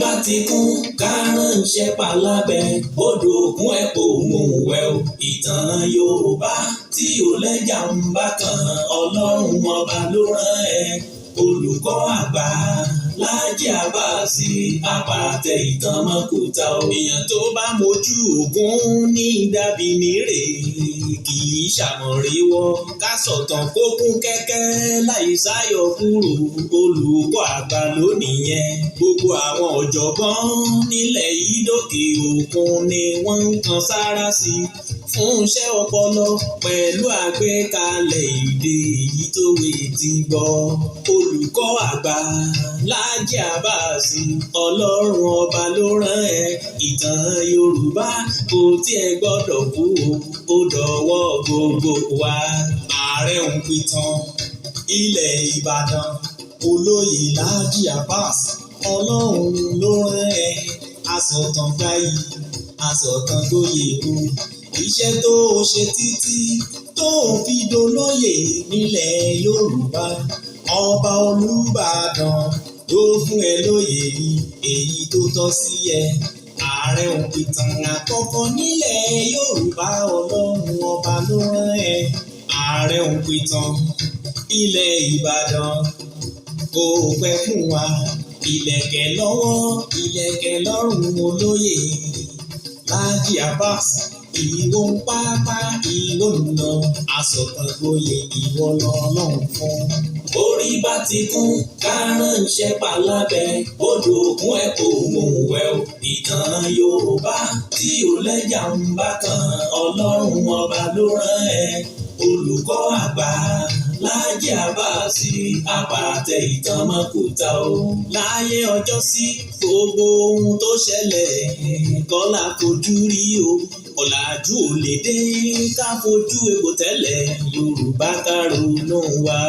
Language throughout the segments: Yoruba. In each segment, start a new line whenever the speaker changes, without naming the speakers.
Bá ti kún ká ránṣẹ́ palábẹ́ odò òkun ẹ̀ kò mú wẹ̀ o. Ìtàn Yorùbá tí ò lẹ́jà ń bá kan, Ọlọ́run Ọba ló rán ẹ. Olùkọ́ àgbà Láàjì Àbáàsì, àpàtẹ ìtàn mọ́kúta o. Èèyàn tó bá mojú ògún ní dàbí nírè, kì í ṣàmọ̀ríwọ́ ká sọ̀tàn kó kún kẹ́kẹ́ láì sáyọ kúrò. Olùkọ́ àgbà lónìí yẹn, gbogbo àwọn ọ̀jọ̀gbọ́n nílẹ̀ yìí, dókè òkun ni wọ́n ń kan sára sí fún iṣẹ́ ọpọlọ pẹ̀lú àgbékalẹ̀ èdè èyí tó wé ti gbọ́. Olùkọ́ àgbà Láàjì Àbáàsì, Ọlọ́run Ọba ló rán ẹ. Ìtàn Yorùbá kò tiẹ̀ gbọ́dọ̀ kú o, ó dọ̀wọ́ gbogbo wa. Ààrẹ òǹpìtàn ilẹ̀ Ìbàdàn, olóyè Láàjì Abbas, Ọlọ́run ló rán ẹ. Asọ̀tàn gbayì, asọ̀tàn gboyè o. Iṣẹ́ tó o ṣe títí tó o fi dolóyè nílẹ̀ Yorùbá, ọba Olúbàdàn ló fún ẹ lóyè èyí tó tọ́ sí ẹ. Ààrẹ òǹpìtàn àkọ́kọ́ nílẹ̀ Yorùbá, Ọlọ́run Ọba ló rán ẹ. Ààrẹ òǹpìtàn ilẹ̀ Ìbàdàn, kò pẹ́ fún wa. Ìlẹ̀kẹ̀ lọ́wọ́, ìlẹ̀kẹ̀ lọ́rùn, olóyè Láàjì Abbas, ìwọ ń pápá, ìwọ ń lọ asọ̀tàn gboyè, ìwọ lọ́lọ́run fún. Orí bá ti kún ká ránṣẹ́ palábẹ́ odò òkun ẹ̀ kò mú wẹ̀ o. Ìtàn Yorùbá tí ò lẹ́jà ń bá kan, Ọlọ́run Ọba ló rán ẹ. Olùkọ́ àgbà Láàjì Àbáàsì, àpàtẹ ìtàn mọ́kúta o. Láyé ọjọ́ sí, gbogbo ohun tó ṣẹlẹ̀ kọ́lá fojú rí o. Ọ̀làjú ò lè dé ká fojú egbò tẹ́lẹ̀. Yorùbá, ká ronú wa.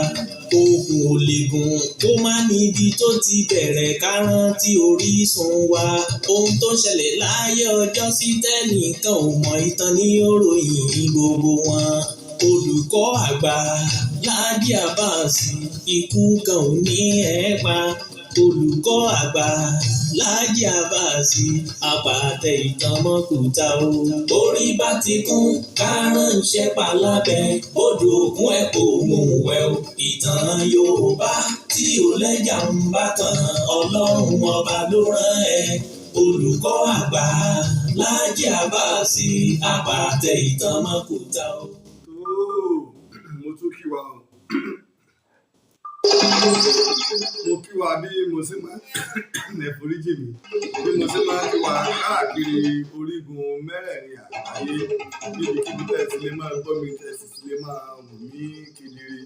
Okùn ò lè gùn kó má níbi tó ti bẹ̀rẹ̀. Ká rántí orísun wa. Ohun tó ń ṣẹlẹ̀ láyé ọjọ́ sí tẹ́nìkan ò mọ̀, ìtàn ní òròyìn gbogbo wọn. Olùkọ́ àgbà Láàjì Àbáàsì, ikú kan ò ní ẹ̀ pa. Olùkọ́ àgbà Láàjì Àbáàsì, àpàtẹ ìtàn mọ́kúta o. Orí bá ti kún ká ránṣẹ́ palábẹ́ odò òkun ẹ̀ kò mú wẹ̀ o. Ìtàn Yorùbá tí ò lẹ́jà ń bá kan, Ọlọ́run Ọba ló rán ẹ. Olùkọ́ àgbà Láàjì Àbáàsì, àpàtẹ ìtàn mọ́kúta o.
Mo tún kí wa o. Mo kí wa bí mo ṣe máa ẹ foríjì mi, bí mo ṣe máa kí wa káàkiri orígun mẹ́rẹ̀ẹ̀rin àgbáyé, níbikíbi tẹ́ ẹ ti lè máa gbọ́ mi, tẹ́ ẹ sì ti lè máa wò mí kedere.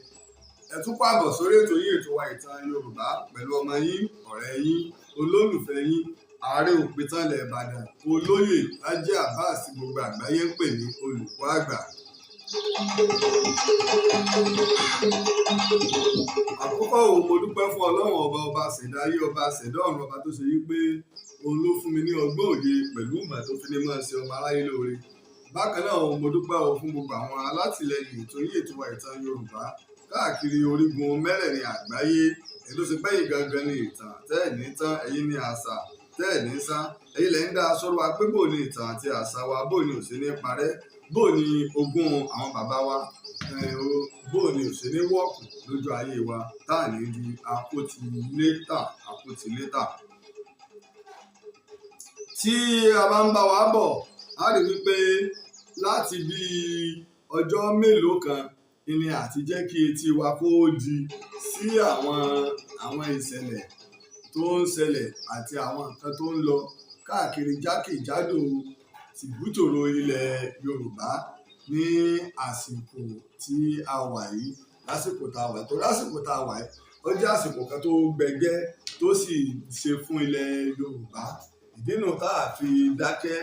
Ẹ tún kó àbọ̀ sórí ètò yín, ètò wa, Ìtàn Yorùbá, pẹ̀lú ọmọ yín, ọ̀rẹ́ yín, olólùfẹ́ yín, ààrẹ òpìtàn ilẹ̀ Ìbàdàn, olóyè Lájí Abbas, tí gbogbo àgbáyé ń pè ní olùkọ́ àgbà. Àkọ́kọ́ o, mo dúpẹ́ fún Ọlọ́run Ọba, ọba ṣẹ̀dá ayé, ọba ṣẹ̀dá ọ̀run, ọba tó ṣe yí pé òun ló fún mi ní ọgbọ́n, òye pẹ̀lú ìmọ̀ tó fi lè máa ṣe ọmọ aráyé lóore. Bákan náà o, mo dúpẹ́ o fún gbogbo àwọn alátìlẹyìn ètò yín, ètò wa, Ìtàn Yorùbá, káàkiri orígun mẹ́rẹ̀ẹ̀rin àgbáyé. Èyí tó ṣe pẹ́yìn gangan ni ìtàn tẹ́ ẹ̀ ní tán, ẹ̀yin ní àṣà tẹ́ ẹ̀ ní sá, ẹ̀yin lẹ́ ń dá aṣọ wa pé bò ní ìtàn àti àṣà wa, bò ní ò sí ní parẹ́, bò ní ogún àwọn bàbá wa, bò ní ò sí ní wọ́ọ̀kù lójú ayé wa, tá à ní di akótilétà akótilétà. Tí a bá ń bá wa bọ̀, a rí wípé láti bí ọjọ́ mélòó kan ni àti jẹ́ kí etí wa kó di sí àwọn ìṣẹ̀lẹ̀ tó ń ṣẹlẹ̀ àti àwọn nǹkan tó ń lọ káàkiri jákèjádò tìbútòrò ilẹ̀ Yorùbá ní àsìkò tí a wà yìí. Lásìkò tá a wà yìí, torí àsìkò tá a wà yìí, ó jẹ́ àsìkò kan tó gbẹgẹ́ tó sì ṣe fún ilẹ̀ Yorùbá. Ìdí nù tá a fi dákẹ́,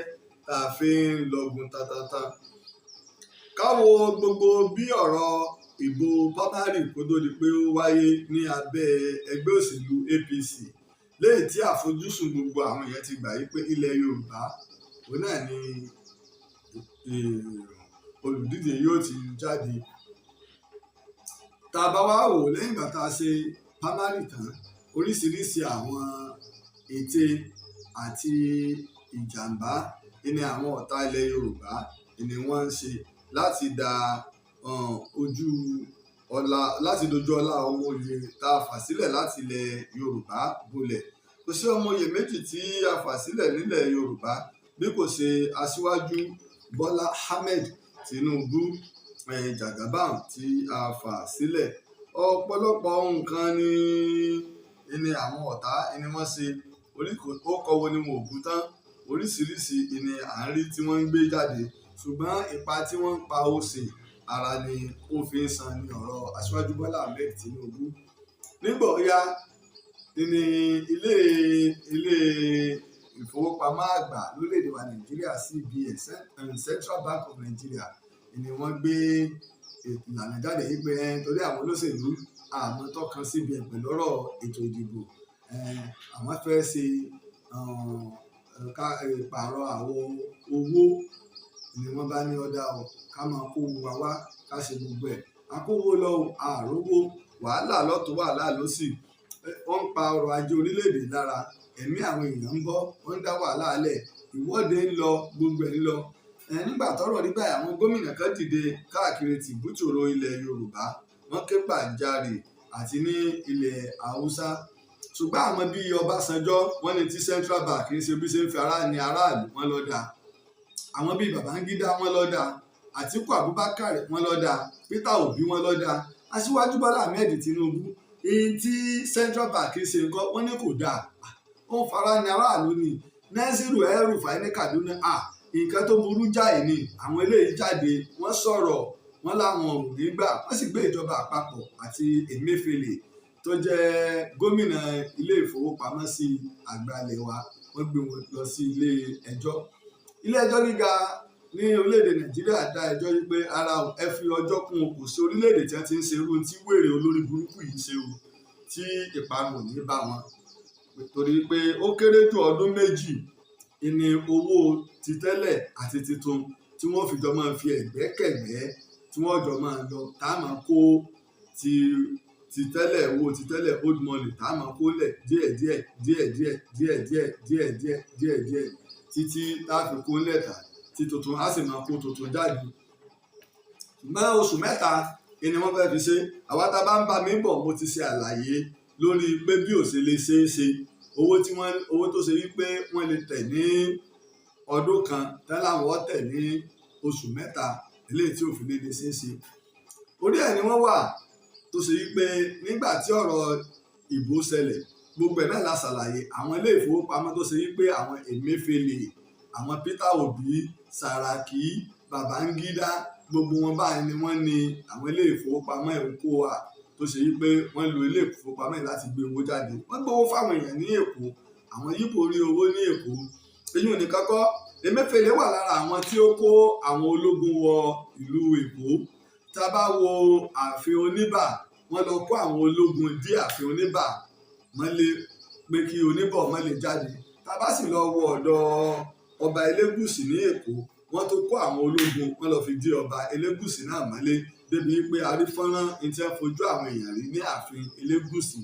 tá a fi ń lọgun tatata. Ká wo gbogbo bí ọ̀rọ̀ ìbò primary kó tó di pé ó wáyé ní abẹ́ ẹgbẹ́ òṣèlú APC, léyìí tí àfojúsùn gbogbo àwọn èèyàn ti gbà yí pé ilẹ̀ Yorùbá òun náà ni olùdíje yóò ti jáde. Tá a bá wá wò, lẹ́yìn ìgbà tá a ṣe primary tán, oríṣiríṣi àwọn ète Àti ìjàmbá ni àwọn ọ̀tá ilẹ̀ Yorùbá ni wọ́n ń ṣe láti da ojú ọlá, láti dojú ọlá ọmọ oyè tá a fà sílẹ̀ láti ilẹ̀ Yorùbá bolẹ̀. Kò sí ọmọ oyè méjì tí a fà sílẹ̀ nílẹ̀ Yorùbá bí kò ṣe Aṣíwájú Bọ́lá Ahmed Tinubu, Jagaban tí a fà sílẹ̀. Ọ̀pọ̀lọpọ̀ nǹkan ni àwọn ọ̀tá ni wọ́n ṣe. Ó kọ́ wo ni wọn ò bú tán. Oríṣiríṣi ni à ń rí tí wọ́n ń gbé jáde, ṣùgbọ́n ipa tí wọ́n ń pa ó ṣe ara ni ó fi ń san ní ọ̀rọ̀ Aṣíwájú Bọ́lá Ahmed Tinubu. Nígbà ó yá ní ilé ìfowópamọ́ àgbà lórílẹ̀‐èdè wa Nàìjíríà, CBN, Central Bank of Nigeria, ni wọ́n gbé ìlànà jáde yìí pé torí àwọn olóṣèlú àmọ́ tọkàn CBN pẹ̀lú ọ̀rọ̀ ètò ìdìbò, àwọn fẹ́ ṣe pààrọ̀ àwọ̀ owó, ni wọ́n bá ní ọ̀dà o, ká máa kó owó wa wá, ká ṣe gbogbo ẹ̀. Akówó lọ, àrówó, wàhálà lọ́tún, wàhálà lósì. Wọ́n ń pa ọrọ̀ ajé orílẹ̀-èdè lára, ẹ̀mí àwọn èèyàn ń bọ́, wọ́n ń dá wàhálà lẹ̀, ìwọ́de ń lọ, gbogbo ẹ̀ ń lọ. Nígbà tọ́rọ̀ rí báyìí, àwọn gómìnà kan dìde káàkiri tìbútòrò ilẹ̀ Yorùbá, wọ́n ké gbàjarè àti ní ilẹ̀ Haúsá. Ṣùgbọ́n àwọn bíi Ọbásanjọ́, wọ́n ní tí Central Bank ń ṣe bí ṣe ń fi ara ní aráàlú, wọ́n ló dáa. Àwọn bíi Babangida, wọ́n ló dáa. Àtíkù Abubakar, wọ́n ló dáa. Peter Obi, wọ́n ló dáa. Aṣíwájú Bọ́lá Ahmed Tinubu, èyí tí Central Bank ṣe nǹkan, wọ́n ní kò dáa, ó ń fara ní aráàlú ni. Nasiru El-Rufai ní Kaduna, nǹkan tó burú jáì ni. Àwọn eléyìí jáde, wọ́n sọ̀rọ̀, wọ́n láwọn ò ní gbà. Wọ́n sì gbé ìjọba àpapọ̀ àti Emefiele tó jẹ́ gómìnà ilé ìfowópamọ́sí àgbà ilẹ̀ wa, wọ́n gbé wọn lọ sí ilé ẹjọ́. Ilé ẹjọ́ gíga ní orílẹ̀-èdè Nàìjíríà dá ẹjọ́ yìí pé ara ẹ fi ọjọ́ kún. Kò sí orílẹ̀-èdè tí wọ́n ti ń ṣe irú tí wèrè olórí burúkú yìí ṣe o tí ìparun ò ní bá wọn, torí pé ó kéré jù ọdún 2 ìní owó ti tẹ́lẹ̀ àti titun tí wọ́n fi jọ máa fi ẹ̀gbẹ́kẹ̀gbẹ́, tí wọ́n jọ máa lọ, tá a máa kó ti tẹ́lẹ̀, owó ti tẹ́lẹ̀, old money, tá a máa kó lẹ̀ díẹ̀ díẹ̀ díẹ̀ díẹ̀ díẹ̀ díẹ̀ díẹ̀ díẹ̀ díẹ̀ díẹ̀ títí tá a fi kó lẹ̀ tà tí tuntun á sì máa kó tuntun jáde. Ṣùgbọ́n oṣù 3 ni wọ́n fẹ́ fi ṣe. Àwa tá a bá ń bá mi bọ̀, mo ti ṣe àlàyé lórí pé bí ò ṣe lè ṣeé ṣe, owó tí wọ́n, owó tó ṣe wípé wọ́n lè tẹ̀ ní ọdún kan tán láwọn tẹ̀ ní oṣù 3, eléyìí tí òfin lè ṣeé ṣe. Orí ẹ̀ ni wọ́n wà tó ṣe wípé nígbà tí ọ̀rọ̀ ìbò ṣẹlẹ̀, gbogbo ẹ̀ náà la ṣàlàyé. Àwọn ilé ìfowópamọ́ tó ṣe wípé àwọn Emefiele, àwọn Peter Obi, Saraki, Babangida, gbogbo wọn báyìí ni wọ́n ní àwọn ilé ìfowópamọ́ ẹ̀kọ́ wa tó ṣe wípé wọ́n lo ilé ìfowópamọ́ yìí láti gbé owó jáde. Wọ́n gbowó fáwọn èèyàn ní Èkó, àwọn Yíbò rí owó ní Èkó. Èyí ò ní kọ́kọ́. Emefiele wà lára àwọn tí ó kó àwọn ológun wọ ìlú Èkó. Tá a bá wo ààfin Oníbà, wọ́n lọ kó àwọn ológun dí ààfin Oníbà mọ́lé pé kí Oníbà má lè jáde. Tá a bá sì lọ wo ọ̀dọ̀ ọba Elégùṣì ní Èkó, wọ́n tó kó àwọn ológun, wọ́n lọ fi dí ọba Elégùṣì náà mọ́lé, débi pé a rí fọ́nrán ní tí wọ́n fojú àwọn èèyàn rí ní ààfin Elégùṣì.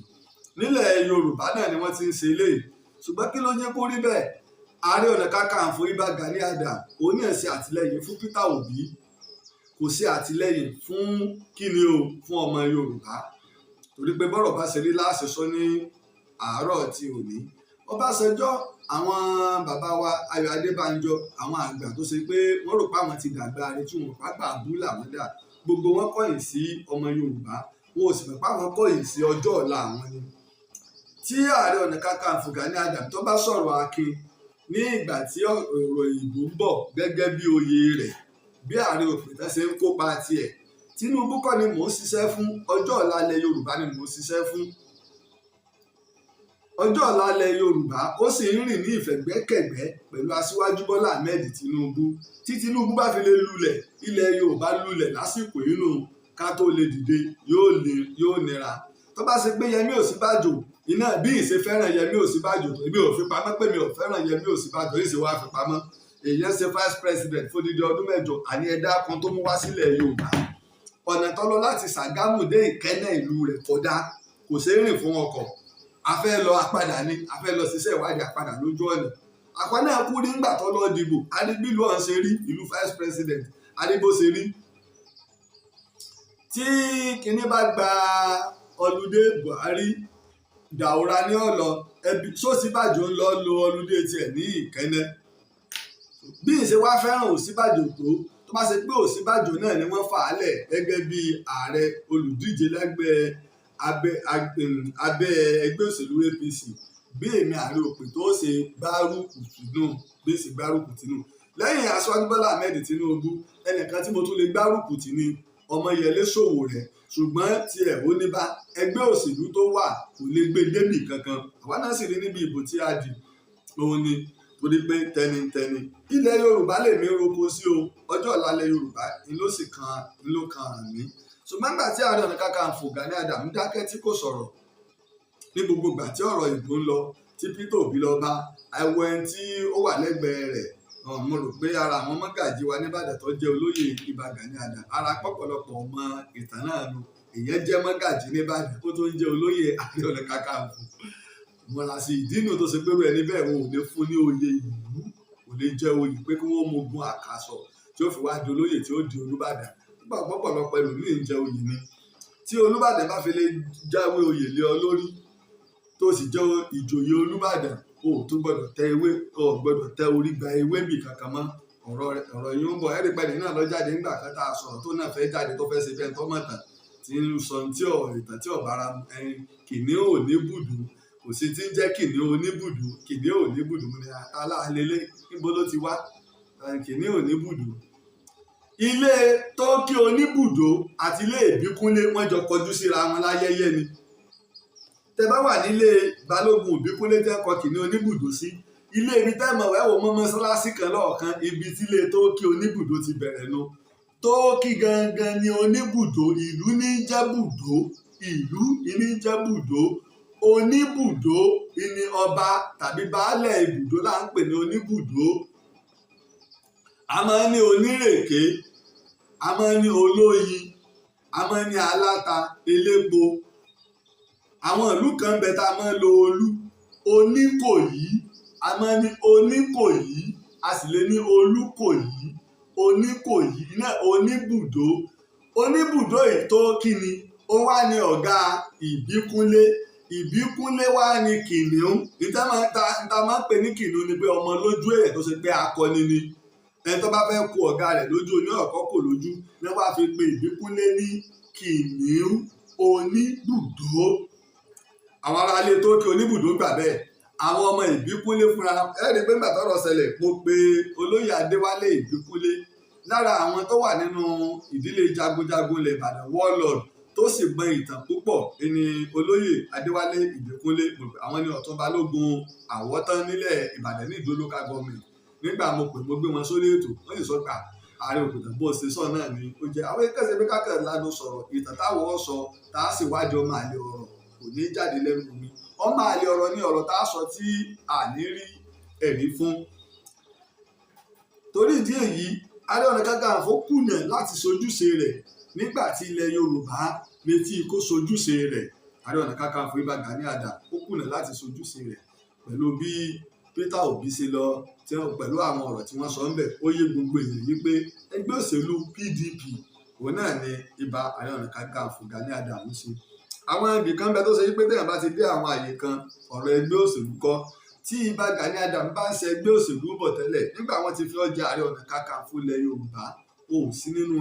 Nílẹ̀ Yorùbá náà ni wọ́n ti ń ṣe eléyìí. Ṣùgbọ́n kí ló jẹ́ kó rí bẹ́ẹ̀? Ààrẹ Ọ̀nà Kakanfò Ìbà Gani Adams, òun náà ṣe àtìlẹ́yìn fún Peter Obi, kò ṣe àtìlẹ́yìn fún kíni o, fún ọmọ Yorùbá, torí pé bọ́rọ̀ bá ṣe rí láṣẹ sọ ní àárọ̀ ti òní. Ọbásanjọ́, àwọn bàbá wa Ayọ̀ Adébánjọ, àwọn àgbà tó ṣe pé wọ́n rò pé àwọn ti dàgbà rẹ tí wọn pàgbà bú làwọn dà, gbogbo wọn kọ̀yìn sí ọmọ Yorùbá, wọn ò sì mọ̀ pé àwọn kọ̀yìn sí ọjọ́ ọ̀la àwọn ni. Tí Ààrẹ Ọ̀nà Kakanfò Gani Adams tó bá sọ̀rọ̀ akin ní ìgbà tí ọ̀rọ̀ ìbò ń bọ̀ gẹ́gẹ́ bí oyè rẹ̀, bí ààrẹ òpìtàn ṣe ń kópa tiẹ̀, Tinubu kọ́ ni mò ń ṣiṣẹ́ fún, ọjọ́ ọ̀la ilẹ̀ Yorùbá ni mò ń ṣiṣẹ́ fún. Ọjọ́ ọ̀la ilẹ̀ Yorùbá, ó sì ń rìn ní ìfẹ̀gbẹ́kẹ̀gbẹ́ pẹ̀lú Aṣíwájú Bọ́lá Ahmed Tinubu. Tí Tinubu bá fi lè lulẹ̀, ilẹ̀ Yorùbá lulẹ̀ lásìkò inú, ká tó lè dìde yóò nira. Tó bá ṣe pé Yẹmí Ọ̀ṣínbàjò iná, bí ìṣe fẹ́ràn Yẹmí Ọ̀ṣínbàjò tó, èmi ò fi pamọ́ pé mi ò fẹ́ràn Yẹmí Ọ̀ṣínbàjò, ìṣe wá fi pamọ́. Èèyàn ṣe vice president fódìdí ọdún 8, àní ẹ̀dá kan tó mú wá sílẹ̀ Yorùbá. Ọ̀nà tó lọ láti Ṣàgámù dé Ìkẹ́nnẹ́ ìlú rẹ̀ kódà kò ṣeé rìn fún ọkọ̀. A fẹ́ lọ apádà ni, a fẹ́ lọ ṣiṣẹ́ ìwádìí, apádà lójú ọ̀nà. Àwa náà kú nígbà tó lọ dìbò, adigbílù ọ̀hún ṣe rí ìlú vice president, adigbó ṣe rí. Tí kinní bá gba ọlùdé Buhari, Dàúrà ní ọ̀lọ́ ẹbí sọ́sibàjò ń lọ lo ọlùdé tiẹ̀ ní Ìkẹ́nnẹ́. Bí ìṣe wá fẹ́ràn Ọ̀ṣínbàjò tó, tó bá ṣe pé Ọ̀ṣínbàjò náà ni wọ́n fà á lẹ̀ gẹ́gẹ́ bí ààrẹ olùdíje lẹ́gbẹ́ abẹ́ ẹgbẹ́ òṣèlú APC, bí èmi Ààrẹ Òpè tó ṣe gbárùkù tìǹú, bí ṣe gbárùkù tìǹú lẹ́yìn Aṣíwájú Bọ́lá Ahmed Tinubu, ẹnìkan tí mo tún lè gbárùkù tì ní Ọmọyẹlé Sowore. Ṣùgbọ́n tiẹ̀ ó ní bá ẹgbẹ́ òṣèlú tó wà, kò lè gbé débì kankan. Àwa náà sì rí níbi ìbò tí a dì òun ni, torí pé tẹnitẹni ilẹ̀ Yorùbá lèmi roko sí o. Ọjọ́ ọ̀la ilẹ̀ Yorùbá ni ló sì kan ló kan mí. Ṣùgbọ́n nígbà tí Ààrẹ Ọ̀nà Kakanfò Gani Adams dákẹ́ tí kò sọ̀rọ̀ ní gbogbo ìgbà tí ọ̀rọ̀ ìbò ń lọ, tí Peter Obi lọ bá ẹwọ ẹni tí ó wà lẹ́gbẹ̀ẹ́ rẹ̀, mo rò pé ara àwọn mọ́gàjí wa nìbàdàn tó jẹ́ olóyè Ìbà Gani Adams, ara pọ̀pọ̀lọpọ̀ ọmọ ìtàn náà nu. Ìyẹn jẹ́ mọ́gàjí nìbàdàn, ó tó ń jẹ́ olóyè Ààrẹ Ọ̀nà Kakanfò. Mọ̀ra sí ìdínú tó ṣe pé ẹni bẹ́ẹ̀, wọn ò lè fún ní oyè ìlú, kò lè jẹ́ oyè pé kí wọ́n mú ogun àkàsọ̀ tí ó fi wá di olóyè tí ó di Olúbàdàn. Nígbà pọ̀pọ̀lọpọ̀ ẹlòmíì ń jẹ oyè ni, tí Olúbàdàn bá fi lè jáwé oyè lé ọ lórí, tó sì jẹ́ ìjòyè Olúbàdàn, o ò tún gbọ́dọ̀ tẹ ewé, o ò gbọ́dọ̀ tẹ orí gba ewé bì kankan mọ́. Ọ̀rọ̀ yìí ń bọ̀. Ẹ̀rí pẹ̀lú náà lọ jáde nígbà kan tá a sọ̀rọ̀ tó náà fẹ́ jáde, tó fẹ́ ṣe bẹ́ẹ̀, tó mọ̀ tán tí ń sọ tí ọ̀ ìtàn tí ọ̀bára kìnìún ò ní bùdó. Kò sí tí ń jẹ́ kìnìún oníbùdó. Kìnìún ò ní bùdó ní aláàlélẹ́, níbo ló ti wá kìnìún ò ní bùdó? Ilé tó kí oníbùdó àti ilé Ìbíkúnlé, wọ́n jọ kọjú síra wọn láyẹyẹ ni. Tẹ bá wà nílé Balógun Ìbíkúnlé tẹ́ ń kọ kìnìún oníbùdó sí, ilé ibi tẹ́ mọ̀ wẹ́wò mọ́ mọ́sálásí kan lọ́ọ̀kan, ibi tí ilé tó kí oníbùdó ti bẹ̀rẹ̀ nu. Tó kí gangan ni oníbùdó. Ìlú ní jẹ́ bùdó, ìlú ní jẹ́ bùdó. Oníbùdó ní ọba tàbí baálẹ̀ ibùdó là ń pè ní oníbùdó. A máa ń ní onírèké, a máa ń ní olóyin, a máa ń ní aláta, elépo. Àwọn ìlú kan ń bẹ tá a máa ń lo olú oníkòyí. A máa ń ní oníkòyí, a sì lè ní olúkòyí, oníkòyí náà, oníbùdó. Oníbùdó ètò kíni ó wá ní ọ̀gá Ìbíkúnlé. Ìbíkúnlé wá ní kìnìún. Níta máa ta níta máa ń pè ní kìnìún ni pé ọmọ lójú èèyàn tó ṣe pé akọni ni. Ẹni tó bá fẹ́ kó ọ̀gá rẹ̀ lójú ní ọ̀kọ́ kò lójú ní wàá fi pe Ìbíkúnlé ní kìnìún oníbùdó. Àwọn aráalé tó kí oníbùdó gbà bẹ́ẹ̀. Àwọn ọmọ Ìbíkúnlé fúnra ẹ rí i pé nígbà tọ́rọ̀ ṣẹlẹ̀, mo pe olóyè Adéwálé Ìbíkúnlé, lára àwọn tó wà nínú ìdílé jagunjagun ilẹ̀ Ìbàdàn, warlord, tó sì gbọ́n ìtàn púpọ̀ ní olóyè Adéwálé Ìbíkúnlé. Àwọn ní ọ̀tún balógun Àwọ̀tán nílẹ̀ Ìbàdàn ní Ìdó Local Government. Nígbà mo pè, mo gbé wọn sórí ètò, wọ́n sì sọ pé ààrẹ òkùtàn bó ṣe sọ náà ni ó jẹ́. Àwọn ìkẹsẹ̀ bí kákẹ́ lanu sọ̀rọ̀ ìtàn táwọn sọ, tá a sì wádìí. Ọmọ àlè ọ̀rọ̀ kò ní jáde lẹ́nu mi. Ọmọ àlè ọ̀rọ̀ ní ọ̀rọ̀ tá a sọ tí a ní rí ẹ̀rí fún. Torí ìdí èyí, Ààrẹ Ọ̀nà Kakanfò kùnà láti sojúṣe rẹ̀ nígbà tí ilẹ̀ Yorùbá retí kó sojúṣe rẹ̀. Ààrẹ Ọ̀nà Kakanfò Ìbà Gani Adams, ó kùnà láti sojúṣe rẹ̀ pẹ̀lú bí Peter Obi ṣe lọ, pẹ̀lú àwọn ọ̀rọ̀ tí wọ́n sọ ń bẹ̀. Ó yé gbogbo èèyàn yìí pé ẹgbẹ́ òṣèlú PDP òun náà ni Ìbà Ààrẹ Ọ̀nà Kakanfò Gani Adams ṣe. Àwọn ibì kan bẹ tó ṣe wípé téèyàn bá ti dé àwọn àyè kan, ọ̀rọ̀ ẹgbẹ́ òṣèlú kọ́. Tí Ìbà Gani Adams bá ń ṣe ẹgbẹ́ òṣèlú bọ̀ tẹ́lẹ̀, nígbà wọ́n ti fi ọ́ jẹ Ààrẹ Ọ̀nà Kakanfò ilẹ̀ Yorùbá, o ò sí nínú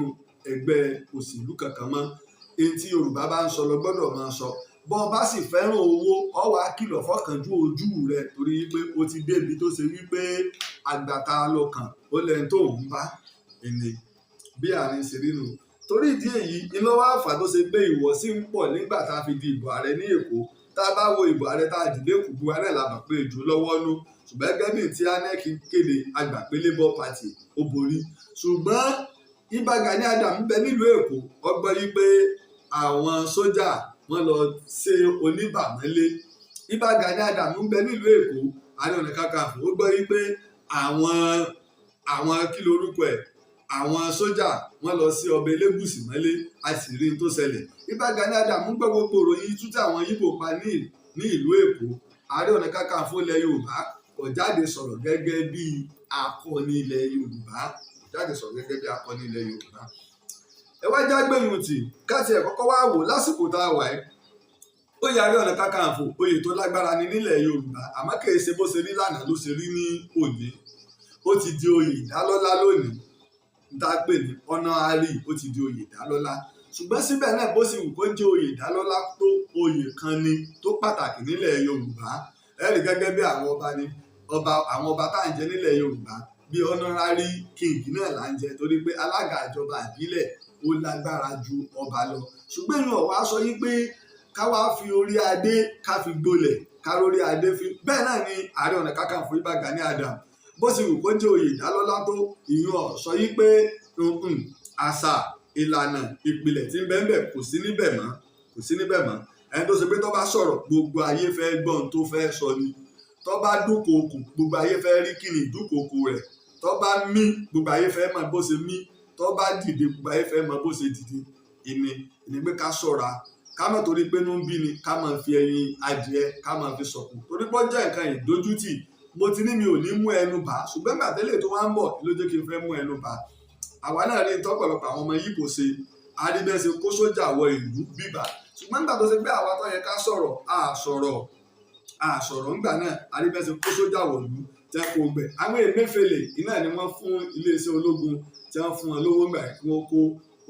ẹgbẹ́ òṣèlú kankan mọ́. Èyí tí Yorùbá bá ń sọ lọ gbọ́dọ̀ máa sọ. Bọ́ ọ bá sì fẹ́ràn owó, ọ wàá kìlọ̀ fọ́kànjú ojú rẹ, torí wípé o ti débi tó ṣe wípé àgbàtà lọkàn ó lẹ́ni tó ń bá ẹni bí àárín ṣe rí nù. Torí ìdí èyí, iná wá fà tó ṣe pé ìwọ̀sí ń pọ̀ nígbà tá a fi di ìbò ààrẹ ní Èkó. Tá a bá wo ìbò ààrẹ tá a dì lẹ́kọ̀ọ́, gbogbo ààrẹ la mọ̀ pé èjò lọ́wọ́ nú. Ṣùgbọ́n gẹ́gẹ́ bí tí INEC kéde, a gbà pé Labour Party ó borí. Ṣùgbọ́n Ìbà Gani Adams ń bẹ nílùú Èkó, wọ́n gbọ́ yí pé àwọn sójà wọ́n lọ ṣe oníbàmọ́lé. Ìbà Gani Adams ń bẹ nílùú Èkó, Ààrẹ Ọ̀nà Kakanfò, ó gbọ́ yí pé àwọn kí lorúkọ ẹ̀, àwọn sójà wọ́n lọ sí ọba Elégùṣì mọ́lé, a sì rí n tó ṣẹlẹ̀. Ìbà Gani Adams ń gbọ́ gbogbo ìròyìn itú tí àwọn Yíbò pa ní Ní ìlú Èkó, Ààrẹ Ọ̀nà Kakanfò ilẹ̀ Yorùbá kò jáde sọ̀rọ̀ gẹ́gẹ́ bí akọni ilẹ̀ Yorùbá, kò jáde sọ̀rọ̀ gẹ́gẹ́ bí akọni ilẹ̀ Yorùbá. Ẹ wá já gbẹ̀yìn tì káti ẹ̀ kọ́kọ́ wá wò lásìkò tá a wà ẹ́. Oyè Ààrẹ Ọ̀nà Kakanfò, oyè tó lágbára ni nílẹ̀ Yorùbá, àmọ́ kìí ṣe bó ṣe rí lánàá ló ṣe rí ní òní. Ó ti di oyè ìdálọ́lá lónìí, tá a pè ní honorary. Ó ti di oyè ìdálọ́lá, ṣùgbọ́n síbẹ̀ náà, bó sì wù kó jẹ́ oyè ìdálọ́lá tó, oyè kan ni tó pàtàkì nílẹ̀ Yorùbá. Ẹ rí gẹ́gẹ́ bí àwọn ọba ni ọba, àwọn ọba tá à ń jẹ nílẹ̀ Yorùbá, bí honorary king náà là ń jẹ, torí pé alága ìjọba ìbílẹ̀ ó lágbára ju ọba lọ. Ṣùgbọ́n èèyàn wá sọ yí pé ká wá fi orí adé ká fi gbolẹ̀, ká rórí adé fi. Bẹ́ẹ̀ náà ni Ààrẹ Ọ̀nà Kakanfò Ìbà Gani Adams, bó sì wù kó jẹ́ oyè ìdálọ́lá tó, ìyún ọ̀ sọ yí pé àṣà, ìlànà, ìpìlẹ̀ tí ń bẹ ńbẹ̀ kò sí níbẹ̀ mọ́, kò sí níbẹ̀ mọ́. Ẹni tó ṣe pé tó bá sọ̀rọ̀, gbogbo ayé fẹ́ gbọ́ ohun tó fẹ́ sọ ni. Tó bá dúnkòokò, gbogbo ayé fẹ́ rí kí ni ìdúnkòokò rẹ̀. Tó bá mí, gbogbo ayé fẹ́ mọ̀ bó ṣe mí. Tó bá dìde, gbogbo ayé fẹ́ mọ̀ bó ṣe dìde. Ìní ìní pé ká ṣọ́ra, ká má torí pé inú ń bí ni, ká máa fi ẹyin adìẹ ká máa fi sọ̀kò, torí pé ó jẹ́ nǹkan ìdójútì. Mo ti ní mi ò ní mú ẹnu bà, ṣùgbọ́n gbà tẹ́lẹ̀ tó wá ń bọ̀ ló jẹ́ kí n fẹ́ mú ẹnu bà. Àwa náà rí tọ́pọ̀lọpọ̀ àwọn ọmọ Yíbò ṣe àríbẹ́sẹ̀ kó sójà wọ ìlú bíbà, ṣùgbọ́n nígbà tó ṣe pé àwa tó yẹ ká sọ̀rọ̀, a sọ̀rọ̀, a sọ̀rọ̀ ńgbà náà. Àríbẹ́sẹ̀ kó sójà wọ̀lú tí wọ́n kó gbẹ̀ àwọn Emefiele iná ni wọ́n fún iléeṣẹ́ ológun, tí wọ́n fún wọn lówó ńgbà kí wọ́n kó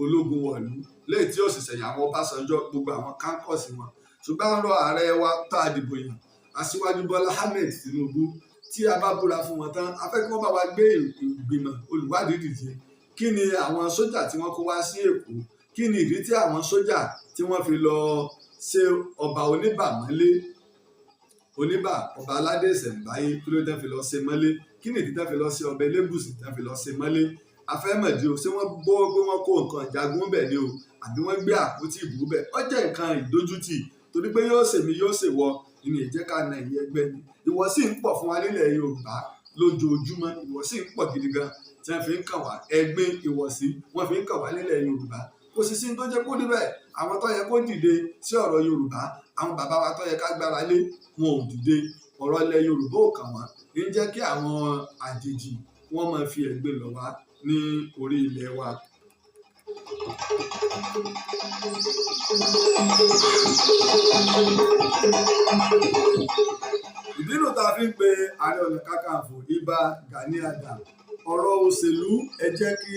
ológun wọ̀lú lẹ́yìn tí òṣìṣẹ́ yà àwọn Ọbásanjọ́, gbogbo àwọn kánkọ̀sì wọn. Ṣùgbọ́n à ń rọ ààrẹ wa tá a dìbò yàn, Aṣíwájú Bọ́lá Ahmed Tinubu, tí a bá búra fún wọn tán, a fẹ́ kí wọ́n bá wa gbé ìgbìmọ̀ olùwádìí dìde. Kí ni àwọn sójà tí wọ́n kó wá sí Èkó? Kí ni ìdí tí àwọn sójà tí wọ́n fi lọ ṣe ọba Oníbà mọ́lé? Oníbà, ọba aládé ìṣẹ̀ǹbáyé, kí ló tẹ́ fi lọ ṣe mọ́lé? Kí ni ìdí tẹ́ fi lọ ṣe ọba Elégùṣì, tẹ́ fi lọ ṣe mọ́lé? Afẹ́mọ̀dé o. Ṣé wọ́n gbọ́ pé wọ́n kó nǹkan ìjagun bẹ̀ ni o, àbí wọ́n gbé àpótí ìbò bẹ̀? Ó jẹ́ nǹkan ìdójútì, torí pé yóò ṣèmi, yóò ṣèwọ ìní ìjẹ́ ká na ìyẹn ẹgbẹ́ ni. Ìwọ̀sí ń pọ̀ fún wa nílẹ̀ Yorùbá lójoojúmọ́. Ìwọ̀sí ń pọ̀ gidi gan tí wọ́n fi ń kàn wá. Ẹ̀gbin, ìwọ̀sí, wọ́n fi ń kàn wá nílẹ̀ Yorùbá. Kò sì sí ní tó jẹ́ kó débẹ̀. Àwọn tó yẹ kó dìde sí ọ̀rọ̀ Yorùbá, àwọn bàbá wa tó yẹ ká gbára lé, wọn ò dìde. Ọ̀rọ̀ ilẹ̀ Yorùbá ò kàn wọ́n, ń jẹ́ kí àwọn àjèjì wọ́n máa fi ẹ̀gbin lọ̀ wá ní orí ilẹ̀ wa. Ìdí nù tá a fi ń pe Ààrẹ Ọ̀nà Kakanfò Ìbà Gani Adams. Ọ̀rọ̀ òṣèlú, ẹ jẹ́ kí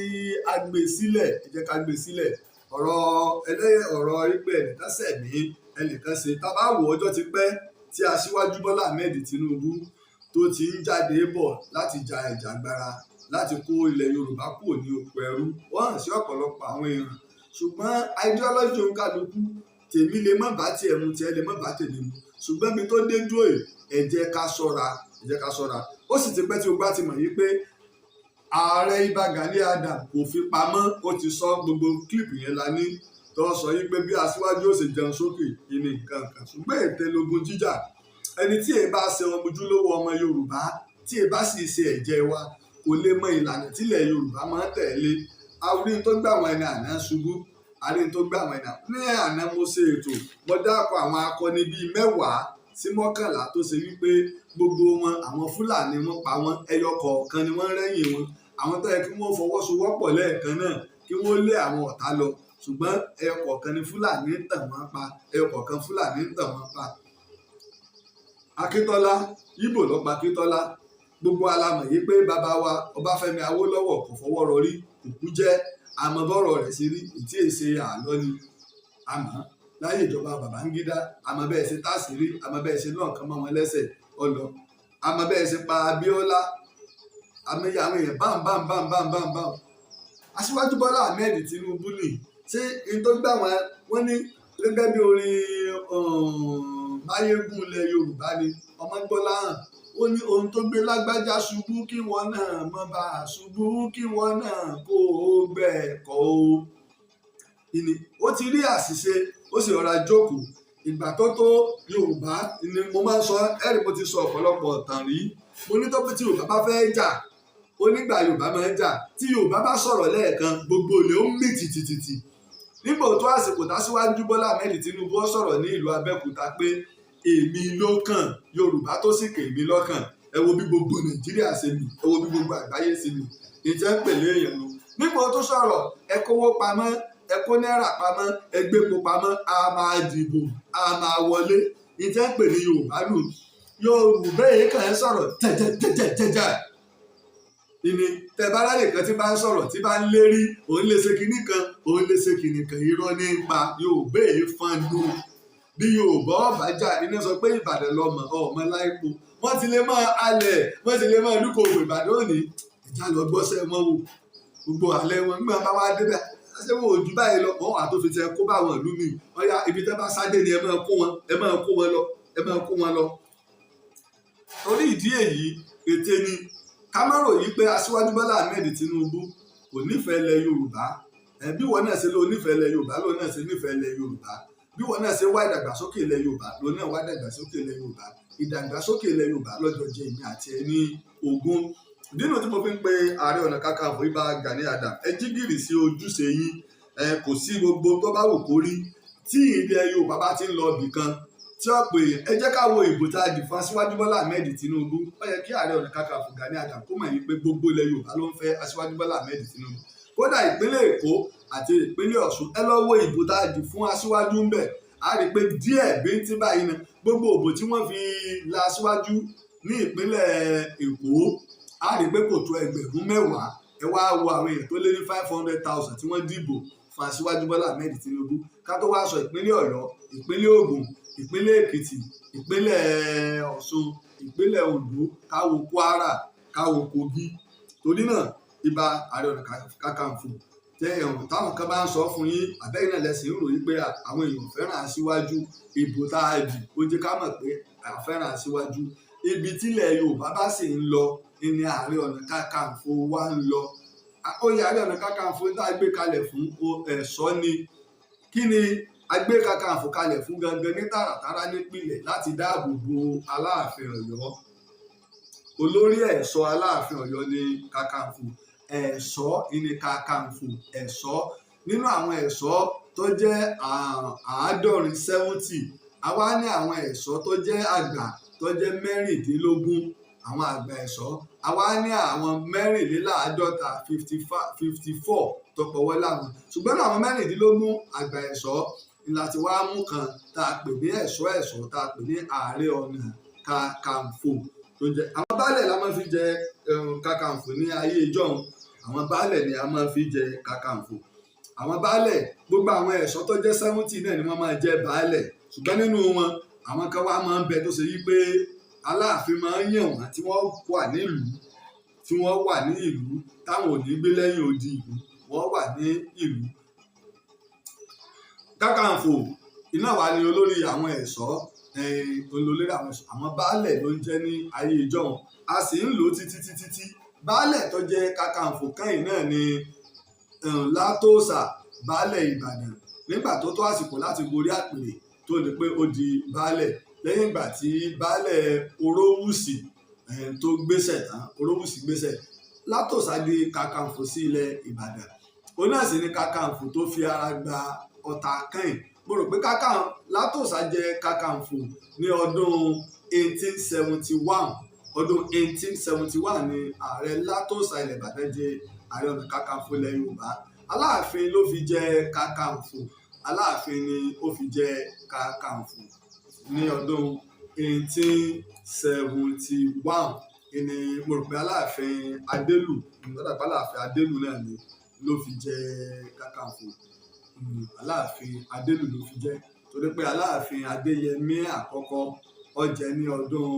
a gbé sílẹ̀, ẹ jẹ́ ká gbé sílẹ̀. Ọ̀rọ̀ ẹlẹ́yẹ, ọ̀rọ̀ wípé ẹnìkan sẹ̀mí, ẹnìkan ṣe, tá a bá wò, ọjọ́ ti pẹ́ tí Aṣíwájú Bọ́lá Ahmed Tinubu tó ti ń jáde bọ̀ láti ja ìjàngbara láti kó ilẹ̀ Yorùbá kúrò ní oko ẹrú. Ó hàn sí ọ̀pọ̀lọpọ̀ àwọn èèyàn, ṣùgbọ́n ideology òǹkàlùkù, tèmi lè má bá tiẹ̀ mu, tiẹ̀ lè má bá tèmi mu, ṣùgbọ́n ibi tó dé dúró yìí, ẹ jẹ́ ká ṣọ́ra, ẹ jẹ́ ká ṣọ́ra. Ó sì ti pẹ́ tí o bá ti mọ̀ yìí pé ààrẹ Ìbà Gani Adams kò fi pamọ́. Ó ti sọ, gbogbo clip yẹn la ní tó sọ yìí pé bí aṣíwájú ó ṣe jẹun sókè ìní nǹkan kan, ṣùgbọ́n ète logun jíjà. Ẹni tí èyí bá ṣe ojúlówó ọmọ Yorùbá, tí èyí bá sì ṣe ẹ̀jẹ̀ wa, kò lè mọ ìlànà tílẹ̀ Yorùbá máa ń tẹ̀lé. Àrí tó gbà àwọn ẹni àná ṣubú, àrí tó gbà àwọn ẹni ní àná. Mo ṣe ètò, mo dákọ̀ àwọn akọni bíi 10 sí 11 tó ṣe wípé gbogbo wọn, àwọn Fúlàní wọn pa wọn, ẹyọ kọ̀ọ̀kan ni wọ́n rẹ́yìn wọn. Àwọn tó yẹ kí wọ́n fọwọ́sowọ́pọ̀ lẹ́ẹ̀kan náà kí wọ́n lé àwọn ọ̀tá lọ, ṣùgbọ́n ẹyọ kọ̀ọ̀kan ni Fúlàní ń tàn wọ́n pa, ẹyọ kọ̀ọ̀kan Fúlàní ń tàn wọ́n pa. Akíntọ́lá, Ìgbò ló pa Akíntọ́lá. Gbogbo alamọ̀ yìí pé bàbá wa Ọbáfẹ́mi Awólọ́wọ̀ kò fọwọ́ rọrí, kò kú jẹ́. Àmọ́ bọ́rọ̀ rẹ̀ ṣe rí, ìtí èsè àlọ́ ni. Àmọ́ láyé ìjọba Babangida, àmọ́ bẹ́ẹ̀ ṣe táṣìírí, àmọ́ bẹ́ẹ̀ ṣe náà kàn mọ́ wọn lẹ́sẹ̀ ọlọ, àmọ́ bẹ́ẹ̀ ṣe pa Abíọ́lá, àmọ́ àwọn èèyàn bám bám bám bám bám bám. Aṣíwájú Bọ́lá Ahmed Tinubu nì ṣé n tó gbà wọn, wọ́n ní gẹ́gẹ́ bí orin Máyégún ilẹ̀ Yorùbá ni Ọmọgbọ́láhàn, ó ní ohun tó gbé lágbájá ṣubú, kí wọn náà mọ́ bá a ṣubú, kí wọn náà kó o gbẹ̀kọ́ o. Ìní ó ti rí àṣìṣe, ó sì rọra jókòó. Ìgbà tó tó Yorùbá ni mo máa ń sọ, ẹ̀rí mo ti sọ ọ̀pọ̀lọpọ̀ ọ̀tàn rí. Mo ní tó tí Yorùbá bá fẹ́ jà, ó nígbà Yorùbá máa ń jà. Tí Yorùbá bá sọ̀rọ̀ lẹ́ẹ̀kan, gbogbo ilé ó mì tìtìtìtì. Nígbà tó àsìkò tásíwájú Bọ́lá Ahmed Tinubu ó sọ̀rọ̀ ní ìlú Abẹ́òkúta pé Èmi ló kàn. Yorùbá tó sì kàn, èmi lọ́kàn. Ẹ wo bí gbogbo Nàìjíríà ṣe mì, ẹ wo bí gbogbo àgbáyé ṣe mì. Ìjẹ́ ń pèlè èèyàn nu nígbà tó sọ̀rọ̀. Ẹ kówó pamọ́, ẹ kó náírà pamọ́, ẹ gbépo pamọ́, a máa dìbò, a máa wọlé. Ìjẹ́ ń pè ní Yorùbá nù. Yorùbá yìí kàn ń sọ̀rọ̀ jẹjẹjẹjẹjẹ ìní. Tẹ bá láyè kan tí bá ń sọ̀rọ̀, tí bá ń lérí, òun lè ṣe kinní kan, òun lè ṣe kinní kan, irọ́ nípa. Yorùbá èyí fọn nu. Bí Yorùbá ọba jà, iná sọ pé Ìbàdàn lọmọ ọmọ láìpo, wọ́n ti lè máa alẹ̀, wọ́n ti lè máa dúkòwò Ìbàdàn òní. Ẹ̀já lọ gbọ́sẹ̀ wọn wò, gbogbo alẹ́ wọn nígbà bá wá débẹ̀, ṣé wọn ò jù báyìí lọ? Wọn wà tó fi tẹ kó bá wọn ìlú mi. Ọ̀yá, ibi tẹ́ bá sáde ni ẹ máa kó wọn, ẹ máa kó wọn lọ, ẹ máa kó wọn lọ. Torí ìdí èyí, ète ni. Ká má ròyìn pé Aṣíwájú Bọ́lá Ahmed Tinubu kò nífẹ̀ẹ́ ilẹ̀ Yorùbá. Bí wọn náà ṣe ló nífẹ̀ẹ́ ilẹ̀ Yorùbá, lóun náà ṣe nífẹ̀ẹ́ ilẹ̀ Yorùbá. Bí wọn náà ṣe wá ìdàgbàsókè ilẹ̀ Yorùbá, lóun náà wá ìdàgbàsókè ilẹ̀ Yorùbá. Ìdàgbàsókè ilẹ̀ Yorùbá lọ́jọ́ jẹ́ èmi àti ẹ ní ogún nínú tí mo fi ń pe Ààrẹ Ọ̀nà Kakanfò Ìbà Gani Adams. Ẹ jí gìrì sí ojúṣe yín. Ẹ kò sí gbogbo tó bá wù kó rí, tí ilẹ̀ Yorùbá bá ti ń lọ ibì kan tí ó pè é, ẹ jẹ́ ká wo ìbò tá a dì fún Aṣíwájú Bọ́lá Ahmed Tinubu. Ó yẹ kí Ààrẹ Ọ̀nà Kakanfò Gani Adams kó mọ̀ yìí pé gbogbo ilẹ̀ Yorùbá ló ń fẹ́ Aṣíwájú Bọ́lá Ahmed Tinubu. Kódà ìpínlẹ̀ Èkó àti ìpínlẹ̀ Ọ̀ṣun, ẹ lọ wo ìbò tá a dì fún Aṣíwájú ń bẹ̀, á rí i pé díẹ̀ bíntín báyìí ni gbogbo òbò tí wọ́n fi la Aṣíwájú ní ìpínlẹ̀ Èkó. Á rí i pé kò tó 10,000. Ẹ wá wo àwọn èèyàn tó lé ní 500,000 tí wọ́n dìbò fún Aṣíwájú Bọ́lá Ahmed Tinubu. Ká tó wá sọ ìpínlẹ̀ Ọ̀yọ́, ìpínlẹ̀ Ògùn, ìpínlẹ̀ Èkìtì, ìpínlẹ̀ Ọ̀ṣun, ìpínlẹ̀ Oǹdó, káwo Kwara, káwo Kogi. Torí náà, Ìbà Ààrẹ Ọ̀nà Kakanfò, tẹ ẹ̀hún táwọn kan bá ń sọ fún yín, àbẹ́yìn náà lẹ́sìn ń ròyìn pé àwọn èèyàn fẹ́ràn aṣíwájú. Ìbò tá a dì ó jẹ́ ká mọ̀ pé a fẹ́ràn aṣíwájú. Ibi tílẹ̀ Yorùbá bá sì ń lọ ní Ààrẹ Ọ̀nà Kakanfò wa ń lọ. Oyè Ààrẹ Ọ̀nà Kakanfò tá a gbé kalẹ̀ fún ẹ̀ṣọ́ ni. Kí ni a gbé Kakanfò kalẹ̀ fún gangan ní tààràtàrà nípìnlẹ̀? Láti dáàbò bo Aláàfin Ọ̀yọ́. Olórí ẹ̀ṣọ́ Aláàfin Ọ̀yọ́ ní Kakanfò. Ẹ̀ṣọ́ ní Kakanfò, ẹ̀ṣọ́ nínú àwọn ẹ̀ṣọ́ tó jẹ́ 70, 70. Àwa ní àwọn ẹ̀ṣọ́ tó jẹ́ àgbà tó jẹ́ 16, àwọn àgbà ẹ̀ṣọ́. Àwa ní àwọn 54, 54 tó pọ̀wọ́ láwọn. Ṣùgbọ́n àwọn 16 àgbà ẹ̀ṣọ́ láti wá mú kan tá a pè ní ẹ̀ṣọ́, ẹ̀ṣọ́ tá a pè ní Ààrẹ Ọ̀nà Kakanfò tó jẹ́. Àwọn baálẹ̀ la máa fi jẹ Kakanfò ní ayé ìjọ́un. Àwọn baálẹ̀ ni a máa fi jẹ Kakanfò. Àwọn baálẹ̀, gbogbo àwọn ẹ̀ṣọ́ tó jẹ́ 70 náà ni wọ́n máa jẹ́ baálẹ̀. Ṣùgbọ́n nínú wọn, àwọn kan wá máa ń bẹ tó ṣe yí pé Aláàfin máa ń yàn wọ́n, tí wọ́n wà nílùú, tí wọ́n wà ní ìlú, táwọn ò ní gbé lẹ́yìn odi ìlú, wọ́n wà ní ìlú. Kakanfò iná wa ni olórí àwọn ẹ̀ṣọ́, olórí àwọn ẹ̀ṣọ́. Àwọn baálẹ̀ ló ń jẹ́ ní ayé ìjọ́un, a sì ń lò ó títí títí tí baálẹ̀ tó jẹ́ Kakanfò kẹ́yìn náà ni Látòsà, baálẹ̀ Ìbàdàn. Nígbà tó tó àsìkò láti gorí àpèrè, tó di pé ó di baálẹ̀, lẹ́yìn ìgbà tí baálẹ̀ Orówùsì tó gbéṣẹ̀ tán, Orówùsì gbéṣẹ̀, Látòsà di Kakanfò sí ilẹ̀ Ìbàdàn. Òun náà sì ni Kakanfò tó fi ara gba ọ̀tá kẹ́yìn. Mo rò pé Látòsà jẹ Kakanfò ní ọdún 1871. Ọdún 1871 ni Ààrẹ Látòsà ilẹ̀ Ìbàdàn jẹ Ààrẹ Ọ̀nà Kakanfò ilẹ̀ Yorùbá. Aláàfin ló fi jẹ Kakanfò. Aláàfin ni ó fi jẹ Kakanfò ní ọdún 1871 ni. Mo rò pé Aláàfin Adélù, lọ́dà pé Aláàfin Adélù náà ni ló fi jẹ Kakanfò. Aláàfin Adélù ló fi jẹ, torí pé Aláàfin Adéyẹmí àkọ́kọ́ ó jẹ ní ọdún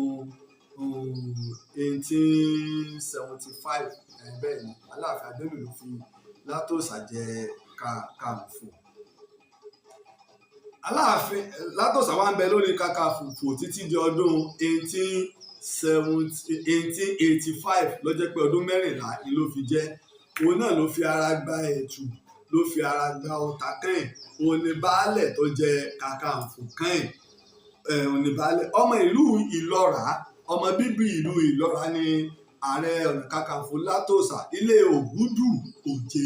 1875. Bẹ́ẹ̀ ni, Aláàfin Adélù ló fi Látòsà jẹ Kakanfò. Aláàfin Látòsà wá ń bẹ lórí Kakanfò títí di ọdún 1885, ló jẹ́ pé ọdún 14 ni ló fi jẹ́. Òun náà ló fi ara gba ẹ̀tù, ló fi ara gba ọ̀tá kẹ́yìn. Òun ni baálẹ̀ tó jẹ Kakanfò kẹ́yìn. Òun ni baálẹ̀ ọmọ ìlú Ìlọ́ra. Ọmọ bíbí ìlú Ìlọ́ra ni Ààrẹ Ọ̀nà Kakanfò Látòsà, ilé Ògúdù Òjé.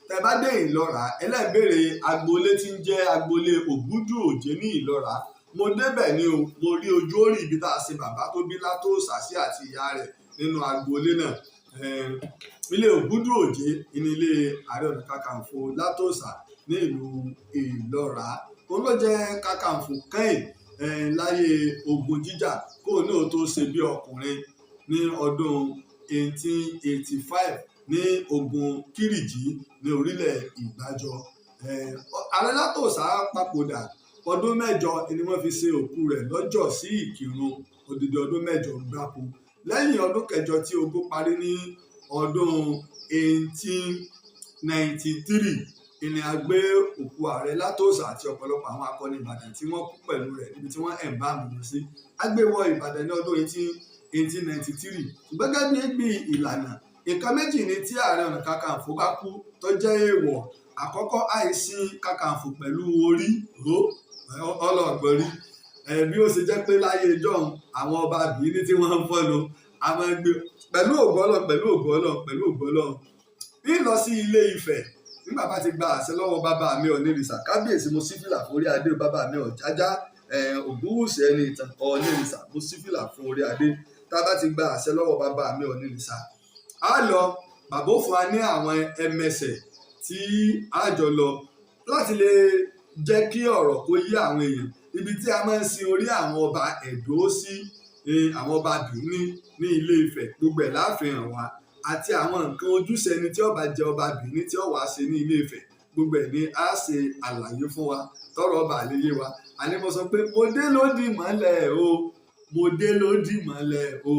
Tẹ́ bá dé Ìlọ́ra, ẹlẹ́bẹ̀rẹ̀ agboolé tí ń jẹ́ agboolé Ògúdù Òjé ní Ìlọ́ra. Mo débẹ̀ ni o, mo rí ojú orí ibi tá a sin bàbá tó bí Látòósà sí àti ìyá rẹ̀ nínú agboolé náà. Ilé Ògúndù Òjé ní ilé Ààrẹ Ọ̀nà Kakanfò Látòósà ní ìlú Ìlọ́ra. Òun ló jẹ́ Kakanfò kẹ́yìn láyé ogun jíjà kóun náà tó ṣe bí ọkùnrin ní ọdún 1885 ní ogun Kírìjí ní orílẹ̀ Ìgbàjọ. Ààrẹ Látòósà papòdà, ọdún 8 ni wọ́n fi ṣe òkú rẹ̀ lọ́jọ́ sí Ìkìrun, odidi ọdún 8 gbáko. Lẹ́yìn ọdún 8 tí ogun parí ní ọdún 1893 ìní a gbé òkú Ààrẹ Látòósà àti ọ̀pọ̀lọpọ̀ àwọn akọni Ìbàdàn tí wọ́n kú pẹ̀lú rẹ̀ níbi tí wọ́n embalm wọn sí. A gbé wọ Ìbàdàn ní ọdún 1893. Ṣùgbọ́n gẹ́gẹ́ bí ìlànà, nǹkan méjì ni tí Ààrẹ Ọ̀nà Kakanfò bá kú tó jẹ́ èèwọ̀. Àkọ́kọ́, àìsìn Kakanfò pẹ̀lú orí ró ọlọ́gbọ̀n rí. Bí ó ṣe jẹ́ pé láyé ìjọ́un àwọn ọba Bìíní tí wọ́n ń fọ́nu, a máa ń gbé pẹ̀lú ògo Ọlọ́run, pẹ̀lú ògo Ọlọ́run, pẹ̀lú ògo Ọlọ́run. Bí lọ sí Ilé Ifẹ̀ nígbà bá ti gba àṣẹ lọ́wọ́ bàbá mi Ọ̀nìrìsà, kábíyèsí, mo sí fìlà fún orí adé. Bàbá mi Ọ̀jájá Ògúnwùsì ẹni ìtàn Ọ̀nìrìsà, mo sí fìlà fún orí adé. Tá a bá ti gba àṣẹ lọ́wọ́ bàbá mi Ọ̀nìrìsà, á lọ, bàbá ó fún wa ní àwọn ẹmẹsẹ̀ tí a jọ lọ láti lè jẹ́ kí ọ̀rọ̀ kó yé àwọn èèyàn ibi tí a máa ń sin orí àwọn ọba Ẹ̀dó sí, àwọn ọba Bìíní ní Ilé Ifẹ̀. Gbogbo ẹ̀ láàfihàn wa àti àwọn nǹkan ojúṣe ẹni tí ó bá jẹ ọba Bìíní tí ó wàá ṣe ní Ilé Ifẹ̀, gbogbo ẹ̀ ní á ṣe àlàyé fún wa tọrọ ọba lè yé wa. Àní mo sọ pé mo dé lódì mọ́lẹ̀ o, mo dé lódì mọ́lẹ̀ o,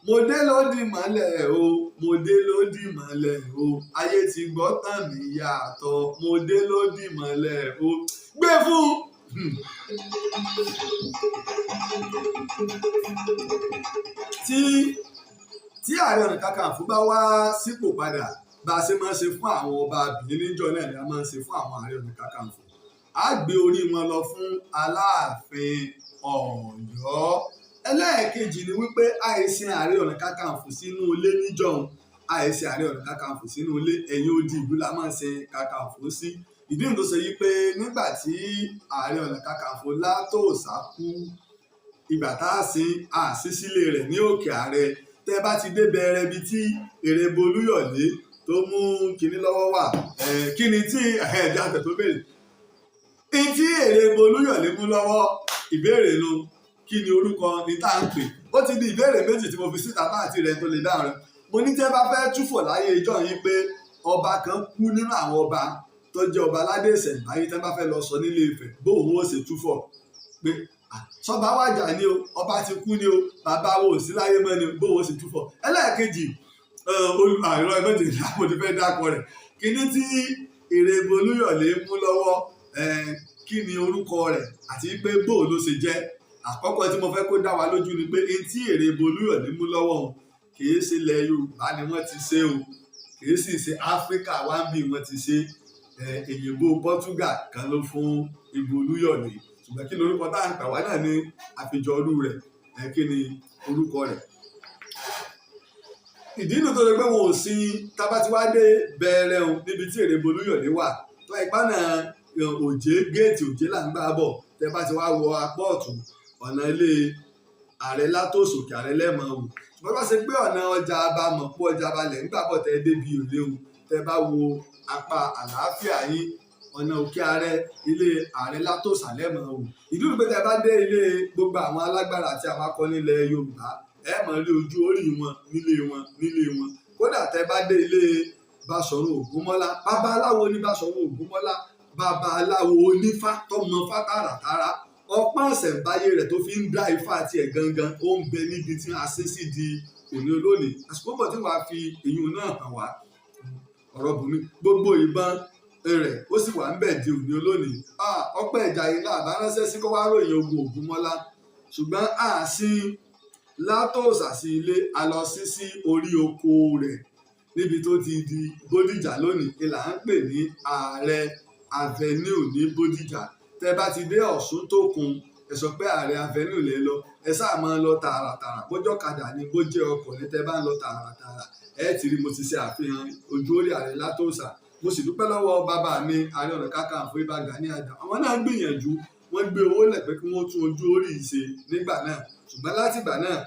mo dé lódì mọ́lẹ̀ o, mo dé lódì mọ́lẹ̀ o, ayé ti gbọ́ tàn mí yàtọ̀, mo dé lódì mọ́lẹ̀ o. Gbé fún. Tí Ààrẹ Ọ̀nà Kakanfò bá wá sípò padà, bá a ṣe máa ń ṣe fún àwọn ọba Bìíní níjọ́ náà ni a máa ń ṣe fún àwọn Ààrẹ Ọ̀nà Kakanfò. Á gbé orí wọn lọ fún Aláàfin Ọ̀yọ́. Ẹlẹ́ẹ̀kejì ni wípé àìsìn Ààrẹ Ọ̀nà Kakanfò sínú ilé níjọ́un, àìsìn Ààrẹ Ọ̀nà Kakanfò sínú ilé, ẹ̀yìn odi ìlú la máa ń sin Kakanfò sí. Ìdí nìyí tó ṣe yí pé nígbà tí Ààrẹ Ọ̀nà Kakanfò Látòósà kú, ìgbà tá a sin àṣì sílé rẹ̀ ní Òkè Ààrẹ. Tẹ́ bá ti dé bẹ̀rẹ̀ ibi tí Èrè Bolúyọ̀lé tó mú kinní lọ́wọ́ wà, kíni tí ẹ̀ẹ́dì àtẹ̀ tó béèrè tí Èrè Bolúyọ̀lé mú lọ́wọ́, ìbéèrè nu, kí ni orúkọ ní tá à ń pè? Ó ti di ìbéèrè méjì tí mo fi síta láti rẹ tó lè dáhùn rẹ. Mo ní tẹ́ bá fẹ́ túfọ̀ láyé ìjọ yìí pé ọba kan kú nínú àwọn ọba tó jẹ́ ọba aládé ìṣẹ̀ǹbáyé, tẹ́ bá fẹ́ lọ sọ nílé Ifẹ̀, bóun ó ṣe túfọ̀ pé sọba wàjà ni o, ọba ti kú ni o, bàbá wo ò sí láyé mọ́ ni o, bóun ó ṣe túfọ̀. Ẹlẹ́ẹ̀kejì, àìrọ̀ ẹ̀mẹ́jì mo ti fẹ́ dákọ rẹ̀, kíní tí Èrè Bolúyọ̀lé mú lọ́wọ́, kí ni orúkọ rẹ̀ àti pé bóun ló ṣe jẹ́? Àkọ́kọ́ tí mo fẹ́ kó dá wa lójú ni pé n tí Èrè Bolúyọ̀lé mú lọ́wọ́ òun kìí ṣe ilẹ̀ Yorùbá ni wọ́n ti ṣe o, kìí sì ṣe Áfíríkà wá ń bí wọ́n ti ṣe. Èyìnbó Portugal kan ló fún Bolúyọ̀lé. Ṣùgbọ́n kí ni orúkọ tá à ń pà wá náà ní àfijọ́ ọdún rẹ̀? Kí ni orúkọ rẹ̀? Ìdí inú tó ṣe pé wọn ò sin tábà tí wàá dé bẹ̀rẹ̀ o níbi tí Èrè Bolúyọ̀lé wà tó ipá náà, Òjé géètì Òjé là ń gbà bọ̀. Tẹ́ bá ti wá wọ apá ọ̀tún, ọ̀nà ilé Ààrẹ Látòsòkè Ààrẹ lẹ́mọ̀ wò. Ṣùgbọ́n bá ṣe pé ọ̀nà ọjà abamọ̀ pọ̀ ọjà balẹ̀ nígbà bọ̀ tẹ́ débi òléwu, tẹ́ bá wo apá àlàáfíà yín, ọ̀nà Òkè Ààrẹ, ilé Ààrẹ Látòsà lẹ́mọ̀ wò. Ìdí nu pé tẹ́ bá dé ilé gbogbo àwọn alágbára àti àwọn akọni ilẹ̀ Yorùbá, ẹ máa rí ojú orí wọn nílé wọn nílé wọn. Kódà tẹ́ bá dé ilé Báṣọ̀run Ògúnmọ́lá, babaláwo ní Báṣọ̀run Ògúnmọ́lá, babaláwo onífá tọmọ fá tààràtàrà. Ọpọ́n ìṣẹ̀ǹbáyé rẹ̀ tó fi ń dá ifá tiẹ̀ gangan ó ń bẹ níbi tí a ṣe sí di òní olónìí. Àsìkò bọ̀ tí wàá fi èyún náà hàn wá ọ̀rọ̀ bùnmi, gbogbo ìbọn rẹ̀ ó sì wà ń bẹ̀ di òní olónìí. Ọpẹ́ Ìjàyè náà bá ránṣẹ́ sí kó wá ròyìn ogun Ògúnmọ́lá. Ṣùgbọ́n àsìn Látòsà sí ilé, a lọ sí sí orí oko rẹ̀ níbi tó ti di Bódìjà lónìí, ìlà ń pè ní Ààrẹ Avenue ní Bódìjà. Tẹ́ bá ti dé Ọ̀ṣun Tókun, ẹ sọ pé Ààrẹ Avenue lè lọ, ẹ sáà máa lọ tààràtààrà, bójọ́kadà ni bó jẹ́ ọkọ̀ ní, tẹ́ bá ń lọ tààràtààrà ẹ ti rí mo ti ṣe àfihàn ojú orí Ààrẹ Látòsà. Mo sì dúpẹ́ lọ́wọ́ bàbá mi Ààrẹ Ọ̀nà Kakanfò Ìbà Gani Adams, àwọn náà gbìyànjú Wọ́n gbé owó lẹ̀ pé kí wọ́n tún ojú orí yìí ṣe nígbà náà, ṣùgbọ́n látìgbà náà,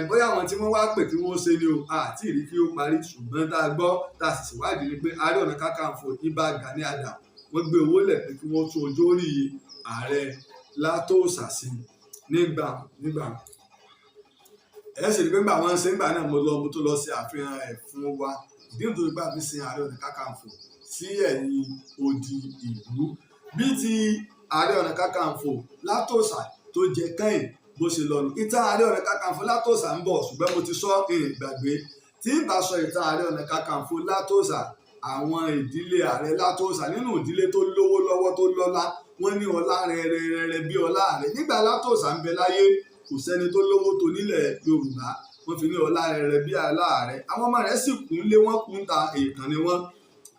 bóyá àwọn tí wọ́n wá pè kí wọ́n ṣe ni o, àti ìrí kí ó parí. Ṣùgbọ́n tá a gbọ́, tá a sì ṣèwádìí ni pé Ààrẹ Ọ̀nà Kakanfò Ìbà Gani Adams, wọ́n gbé owó lẹ̀ pé kí wọ́n tún ojú orí ààrẹ Látòòsà sí nígbà. Ẹ sì rí pé nígbà wọn ṣe nígbà náà, mo lọ, mo tó lọ ṣe àfihàn ẹ̀ fún wa. Ìdí nítorí pé a fi sin Ààrẹ Ọ̀nà Kakanfò sí ẹ̀yìn odi ìlú. Bí ti Ààrẹ Ọ̀nà Kakanfò Látòòsà tó jẹ kẹ́yìn bó ṣe lọ nù. Ìtàn Ààrẹ Ọ̀nà Kakanfò Látòòsà ń bọ̀, ṣùgbọ́n mo ti sọ ìgbàgbé tí ń bá sọ ìtàn Ààrẹ Ọ̀nà Kakanfò Látòòsà. Àwọn ìdílé ààrẹ Látòòsà, nínú ìdílé tó lówó lọ́wọ́, tó lọ́lá, wọ́n ní ọlá rẹ̀rẹ̀rẹ̀ bí ọlá rẹ̀. Nígbà Látòòsà ń bẹ láyé, kò sẹ́ni tó lówó tó nílẹ̀ Yorùbá. Wọ́n fi ní ọlá rẹ̀rẹ̀ bí ọlá rẹ̀. Àwọn ọmọ rẹ̀ sì kún lé, wọ́n kún ta, èèkàn ni wọ́n.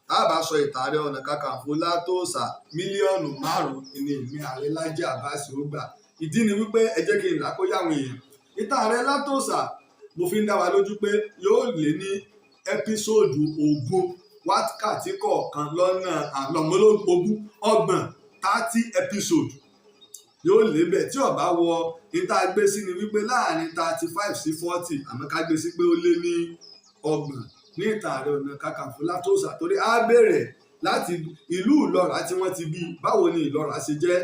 Tá a bá sọ ìtàn Ààrẹ Ọ̀nà Kakanfò Látòòsà, 5 mílíọ̀nù ni èmi ààrẹ Lájí Àbáàsì ó gbà. Ìdí ni wípé ẹ jẹ́ kí n là kó yáwọn èèyàn. Ìtàn ààrẹ Látòòsà, mo fi ń dá wa lójú pé yóò lé ní episode 20, wákàtí kọ̀ọ̀kan lọ́nà àlọ́mọlógún 30, 30 episode yóò lé bẹ́ẹ̀. Tí ó bá wọ níta gbé sí ni wípé láàrin 35 sí 40, àmọ́ ká gbé sí pé ó lé ní 30 ní ìtàn Ààrẹ Ọ̀nà Kakanfò Látòòsà, torí á bẹ̀rẹ̀ láti ìlú Ìlọ́ra tí wọ́n ti bí. Báwo ni Ìlọ́ra ṣe jẹ́?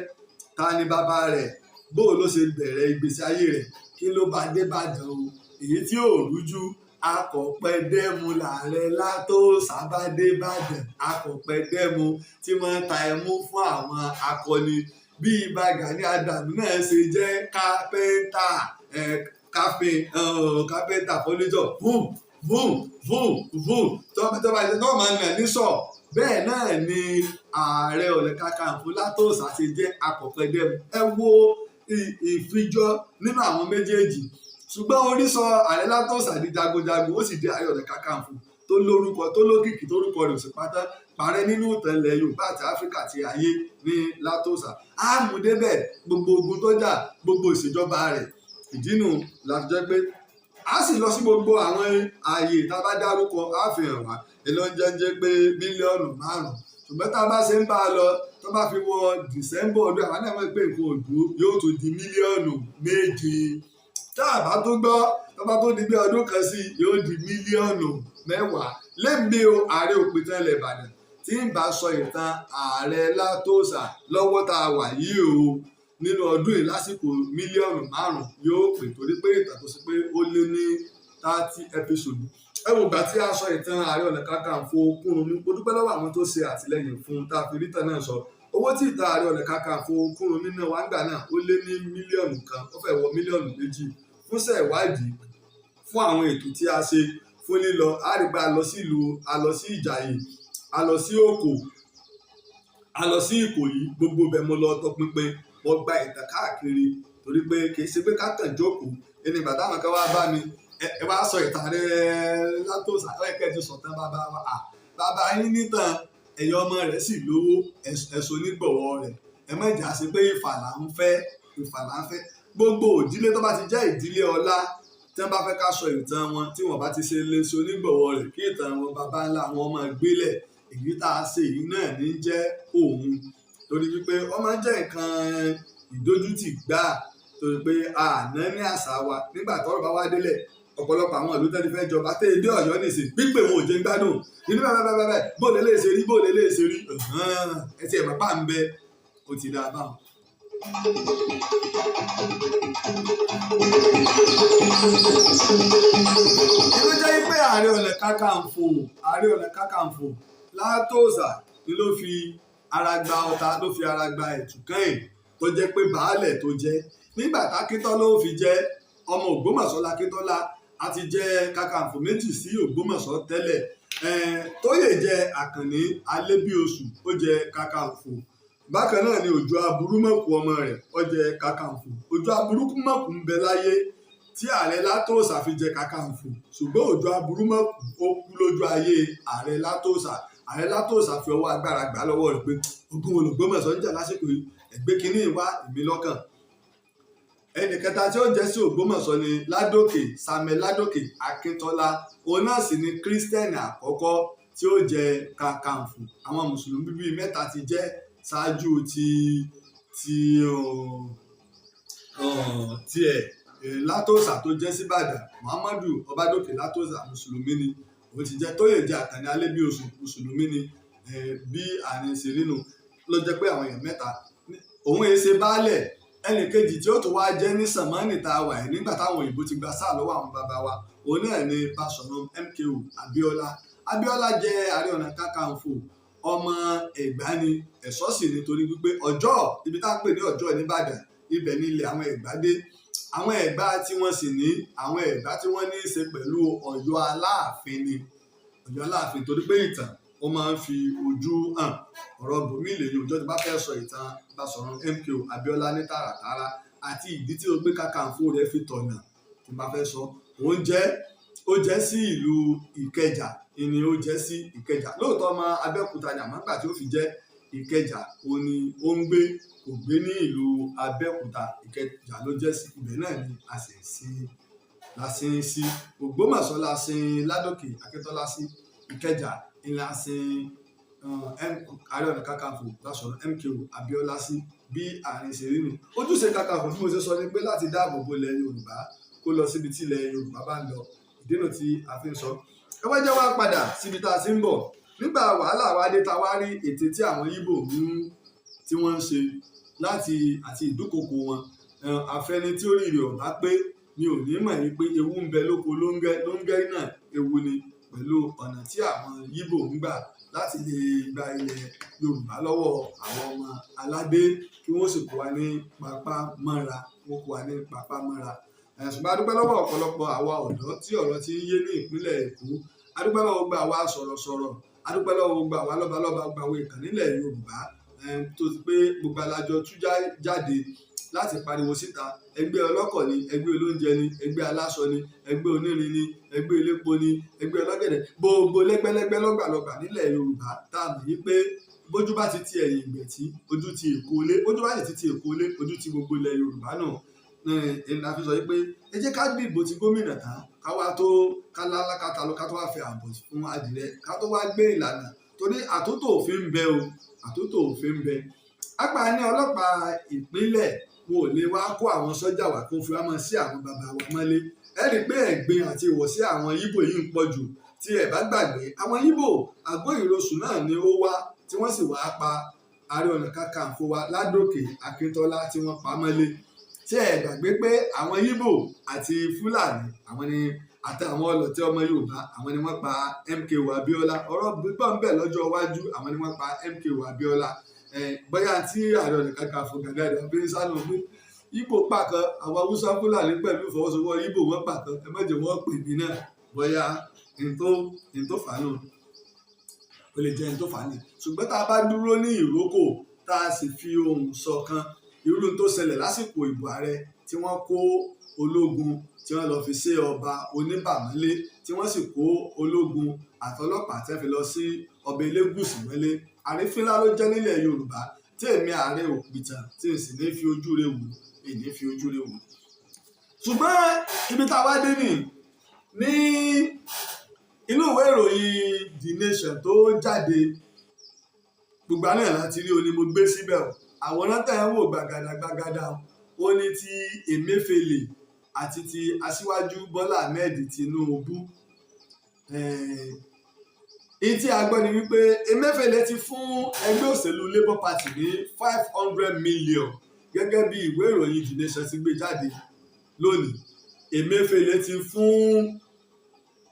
Ta ni bàbá rẹ̀? Bó ló ṣe bẹ̀rẹ̀ ìgbésí ayé rẹ̀? Kí ló bá dé Ìbàdàn o? Èyí tí ò rújú, akọ̀pẹ̀dẹ́mu làárẹ̀ Látòòsà bá dé Ìbàdàn. Akọ̀pẹ̀dẹ́mu tí wọ́n ta ẹmú fún àwọn akọni, bí Ìbà Gani Adams náà ṣe jẹ́ kápẹ́ńtà, kápẹ́ńtà fọ́níjọ̀, vum vum vum vum, tọ́ba tó máa nà ní sọ. Bẹ́ẹ̀ náà ni Ààrẹ Ọ̀nà Kakanfò Látòòsà ṣe jẹ́ akọ̀pẹ̀dẹ́mu. Ẹ wo ìfijọ́ nínú àwọn méjèèjì. Ṣùgbọ́n orí sọ ààrẹ Látòòsà di jagunjagun, ó sì di Ààrẹ Ọ̀nà Kakanfò tó lórúkọ, tó lókìkí, tórúkọ rẹ̀ ò sì pátá parẹ́ nínú ìtàn ilẹ̀ Yorùbá àti Áfíríkà àti ayé ní Látòòsà. Á mú débẹ̀ gbogbo ogun tó jà, gbogbo ìṣèjọba rẹ̀. Ìdínú láti jẹ́ pé a sì lọ sí gbogbo àwọn ààyè tá a bá dárúkọ, á fi hàn wá. Èló ń jẹ́ pé 5 mílíọ̀nù. Ṣùgbọ́n tá a bá ṣe ń bá a lọ, tó bá fi wọ December ọdún, àwọn náà mọ̀ pé nǹkan òdú yóò tún di 7 mílíọ̀nù. Tá a bá tó gbọ́, tó bá tó di bí ọdún kan sí, yóò di 10 mílíọ̀nù. Lẹ́mìí o, ààrẹ òpìtàn ilẹ̀ Ìbàdàn tí ń bá sọ ìtàn ààrẹ Látòòsà lọ́wọ́ tá a wà yìí o, nínú ọdún yìí, lásìkò, 5 mílíọ̀nù yóò pè, torí pé ìtàn tó ṣe pé ó lé ní 30 episode. Ẹ wò gbà tí a sọ ìtàn Ààrẹ Ọ̀nà Kakanfò Kúrúnmí. Mo dúpẹ́ lọ́wọ́ àwọn tó ṣe àtìlẹ́yìn fún un tá a fi rí tàn náà sọ. Owó tí ìtàn Ààrẹ Ọ̀nà Kakanfò Kúrúnmí náà wá ń gbà náà, ó lé ní 1 mílíọ̀nù, ó fẹ́ wọ 2 mílíọ̀nù fúnṣẹ́ ìwádìí fún àwọn ètò tí a ṣe fún lílọ. A rí pé a lọ sí ìlú, a lọ sí Ìjàyè, a lọ sí Òkò, a lọ sí Ìkòyí. Gbogbo ibẹ̀ mo lọ tọpinpin, mo gba ìtàn káàkiri, torí pé kì í ṣe pé ká kàn jókòó. Ẹni ìgbà táwọn kan wá bá mi, ẹ wá sọ ìtàn rẹ Látòòsà, ẹ kẹ́ ẹ ti sọ̀tàn bàbá wa. À bàbá yín nítàn, ẹ̀yọ́ ọmọ rẹ̀ sì lówó, ẹ̀sùn onígbọ̀wọ́ rẹ̀. Ẹ má jà sí pé ìfàlà ń fẹ́, ìfàlà ń fẹ́. Gbogbo ìdílé tó bá ti jẹ́ ìdílé ọlá, tí wọ́n bá fẹ́ ká sọ ìtàn wọn, tí wọ́n bá ti ṣe lè ṣe onígbọ̀wọ́ rẹ̀, kí ìtàn wọn bàbá ńlá wọn máa gbélẹ̀. Èyí tá a ṣe yìí náà ní jẹ́ òun, torí wípé wọ́n máa ń jẹ́ nǹkan ìdójútì gbáà, torí pé àná ní àṣà wa. Nígbà tọ́rọ̀ bá wá délẹ̀, ọ̀pọ̀lọpọ̀ àwọn ìlú tẹ́lẹ̀ fẹ́ jọba tẹ́ ilé Ọ̀yọ́ nìsín, pípé wọn ò jẹ́ gbádùn inú bẹ́ẹ̀ bẹ́ẹ̀ bẹ́ẹ̀. Bó lè lè ṣe rí, bó lè lè ṣe rí, ẹ ti ẹ̀ bàbá ń bẹ, ó ti dáa báwọn. Ló jẹ́ pé Ààrẹ Ọ̀nà Kakanfò, Ààrẹ Ọ̀nà Kakanfò Látòòsà ni ló fi ara gba ọta, ló fi ara gba ẹ̀tùkẹ́yìn tó jẹ́ pé baálẹ̀ tó jẹ́ nígbà tákíntọ́lá ó fi jẹ́ ọmọ Ògbómọ̀ṣọ́ lakíntọ́lá. A ti jẹ́ Kakanfò méjì sí Ògbómọ̀ṣọ́ tẹ́lẹ̀. Tóyè jẹ́ Àkànní Alébíoṣù, ó jẹ́ Kakanfò. Bákan náà ni Òjó Aburúmọ̀kù, ọmọ rẹ̀, ó jẹ́ Kakanfò. Òjó Aburúmọ̀kù ń bẹ láyé tí ààrẹ Látòòsà fi jẹ Kakanfò, ṣùgbọ́n Òjó Aburúmọ̀kù ó kú lójú ayé ààrẹ Látòòsà. Ààrẹ Látòòsà fi ọwọ́ agbára gbà lọ́wọ́ rẹ̀ pé ogun Ològbómọ̀ṣọ́ ń jà lásìkò yìí, ẹ̀gbẹ́ kínní wá èmi lọ́kàn. Ẹnì kẹta tí ó jẹ́ sí Ògbómọ̀ṣọ́ ni Ládòkè, Samuel Ládòkè Akíntọ́lá. Òun náà sì ni kírísítẹ́nì àkọ́kọ́ tí ó jẹ Kakanfò. Àwọn mùsùlùmí bíi mẹ́ta ti jẹ́ ṣáájú ti ti tiẹ̀ Látòsà tó jẹ́ síbàdàn, Muhammadu Ọbádòkè Látòsà, mùsùlùmí ni òun ti jẹ́. Tóyè jẹ́ Àkànní Alébíoṣù, mùsùlùmí ni. Bí àárín ṣe rí nu ló jẹ́ pé àwọn èèyàn mẹ́ta òun èé ṣe baálẹ̀. Ẹnì kejì tí ó tún wá jẹ́ ní sànmọ́nì tá a wà yìí, nígbà táwọn òyìnbó ti gba sáà lọ́wọ́ àwọn bàbá wa, òun náà ni Báṣọ̀run MKO Abíọ́lá. Abíọ́lá jẹ́ Ààrẹ Ọ̀nà Kakanfò, ọmọ Ẹ̀gbá ni, Ẹ̀ṣọ́ sì nítorí wípé Ọjọ́, ibi tá à ń pè ní Ọjọ́ nìbàdàn, ibẹ̀ ní ilẹ̀ àwọn Ẹ̀gbá dé. Àwọn Ẹ̀gbá tí wọ́n sì ní, àwọn Ẹ̀gbá tí wọ́n ní í ṣe pẹ̀lú Ọ̀yọ́ Aláàfin ni, Ọ̀yọ́ Aláàfin, torí pé ìtàn ó máa ń fi ojú hàn. Ọ̀rọ̀ bòmí lè ní ọjọ́ tí bá fẹ́ sọ ìtàn Báṣọ̀run MKO Abíọ́lá ní tààràtààrà àti ìdí tí ó gbé Kakanfò rẹ̀ fi tọ̀nà tí bá fẹ́ sọ. Òun jẹ́, ó jẹ́ sí ìlú Ìkẹjà ìní, ó jẹ́ sí Ìkẹjà lóòótọ́. Ọmọ Abẹ́òkúta ni, àmọ́ nígbà tí ó fi jẹ́, Ìkẹjà òun ni ó ń gbé, kò gbé ní ìlú Abẹ́òkúta. Ìkẹjà ló jẹ́ sí, ibẹ̀ náà ni a sì sin la sin sí. Ògbómọ̀ṣọ́ la sin Ládòkè Akíntọ́lá sí. Ìkẹjà ni la sin Ààrẹ Ọ̀nà Kakanfò Báṣọ̀run MKO Abíọ́lá sí. Bí àárín ṣe rí nù. Ojúṣe Kakanfò, bí mo ṣe sọ, ni pé láti dáàbò bo ilẹ̀ Yorùbá, kó lọ síbi tí ilẹ̀ Yorùbá bá ń lọ. Ìdínà tí a fi ń sọ, ẹ wá jẹ́ wá padà síbi tá a ti ń bọ̀. Nígbà wàhálà wa dé, ta wá rí ète tí àwọn Ìgbò ń tí wọ́n ń ṣe láti àti ìdúkokò wọn, àfẹni tí ó rí rẹ̀ ọ̀bá pé ni ò ní mọ̀ wípé ewu ń bẹ lóko lóńgẹ́. Lóńgẹ́ náà ewu ni pẹ̀lú ọ̀nà tí àwọn Ìgbò ń gbà láti lè gba ilẹ̀ Yorùbá lọ́wọ́ àwọn ọmọ aládé, kí wọ́n sì kó wa ní papá mọ́ra, wọ́n kó wa ní papá mọ́ra. Ṣùgbọ́n a dúpẹ́ lọ́wọ́ ọ̀pọ̀lọpọ̀ àwa ọ̀dọ́ tí ọ̀rọ̀ ti ń yé ní ìpínlẹ̀ Èkó. A dúpẹ́ lọ́wọ́ gbogbo àwa sọ̀rọ̀sọ̀rọ̀. A dúpẹ́ lọ́wọ́ gbogbo àwa lọ́balọ́ba, gbogbo àwọn ìkàn nílẹ̀ Yorùbá, tó ti pé gbogbo alájọ tú jáde láti pariwo síta. Ẹgbẹ́ ọlọ́kọ̀ ni, ẹgbẹ́ olóúnjẹ ni, ẹgbẹ́ aláṣọ ni, ẹgbẹ́ onírin ni, ẹgbẹ́ elépo ni, ẹgbẹ́ ọlọ́gẹ̀dẹ̀, gbogbo lẹ́gbẹ́lẹ́gbẹ́ lọ́gbàlọ́gbà nílẹ̀ Yorùbá, tá a mọ̀ yí pé bójú bá ti ti ẹ̀yìn ìgbẹ̀tí, ojú ti Èkó lé, bójú bá sì ti ti Èkó lé, ojú ti gbogbo ilẹ̀ Yorùbá náà ní. La fi sọ yìí pé ẹ jẹ́ ká dìbò ti gómìnà tán, ká wá tó ká lálákàtà lọ, ká tó wá fi ààbò fún adìrẹ, ká tó wá gbé ìlànà, torí àtúntò òfin ń bẹ o, àtúntò òfin ń bẹ. Apá ní ọlọ́pàá ìpínlẹ̀ wọn ò lè wá kó àwọn sọ́jà wá kó fi wá mọ́ sí àwọn bàbá wa mọ́lé. Ẹ rí i pé ẹ̀gbin àti ìwọ̀sí àwọn Ìgbò yìí ń pọ̀ jù. Tí ẹ bá gbàgbé, àwọn Ìgbò Àgọ́ Ìrosùn náà ni ó wá tí wọ́n sì wá pa Ààrẹ Ọ̀nà Kakanfò wa Ládòkè Akíntọ́lá tí wọ́n pa mọ́lé. Tí ẹ gbàgbé pé àwọn Ìgbò àti Fúlàní, àwọn ni àti àwọn ọlọ̀tẹ̀ ọmọ Yorùbá, àwọn ni wọ́n pa MKO Abíọ́lá. Ọ̀rọ̀ gbígbọ́n ń bẹ lọ́jọ́ iwájú. Àwọn ni wọ́n pa MKO Abíọ́lá. Bóyá tí Ààrẹ Ọ̀nà Kakanfò Gani Adams sánú pé Ìgbò pàkan, àwọn Haúsá Fúlàní pẹ̀lú ìfọwọ́sowọ́ Ìgbò wọ́n pàkan, ẹ má jẹ́ wọ́n pè mí náà. Bóyá n tó fà á nù, ó lè jẹ́ n tó fà á nì. Ṣùgbọ́n tá a bá dúró ní ìrókò, tá a sì fi ohùn ṣọ̀kan, irú tó ṣẹlẹ̀ lásìkò ìbò ààrẹ tí wọ́n kó ológun tí wọ́n lọ fi ṣe ọba Oníbàmọ́lé, tí wọ́n sì kó ológun àtọlọ́pàá tí wọ́n fi lọ sí ọba Elégùṣì mọ́lé, àrífín ńlá ló jẹ́ nílẹ̀ Yorùbá tí èmi ààrẹ òpìtàn tí n sì ní fi ojú rẹ̀ wò, èyí fi ojú rẹ̀ wò. Ṣùgbọ́n ibi tá a wá dé nì ní inú ìwé ìròyìn The Nation tó jáde, gbogbo àná láti rí o ni mo gbé síbẹ̀ o. Àwòrán tẹ̀ ń wò gbàgàdà gbàgàdà ó ní ti Emefiele àti ti Aṣíwájú Bọ́lá Ahmed Tinubu. Èyí tí a gbọ́ ni wípé Emefiele ti fún ẹgbẹ́ òṣèlú Labour Party ní 500 million, gẹ́gẹ́ bí ìwé ìròyìn The Nation ti gbé jáde lónìí. Emefiele ti fún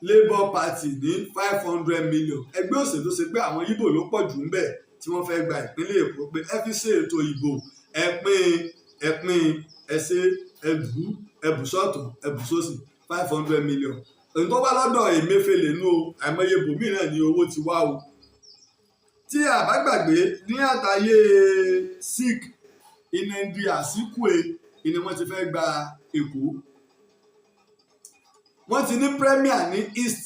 Labour Party ní 500 million, ẹgbẹ́ òṣèlú ṣe pé àwọn Ìgbò ló pọ̀ jù ń bẹ̀ tí wọ́n fẹ́ gba ìpínlẹ̀ Èkó, pé ẹ fi ṣe ètò ìbò, ẹ pín, ẹ pín, ẹ ṣe, ẹ bù, ẹ bù sọ́tún, ẹ bù sósì. 500 million èyí tó wá lọ́dọ̀ Emefiele nú o. Àìmọye bòmíì náà ni owó ti wá o. Tí a bá gbàgbé, ní àtàyè Zik Nnamdi Azikiwe ni wọ́n ti fẹ́ gba Èkó. Wọ́n ti ní premier ní East.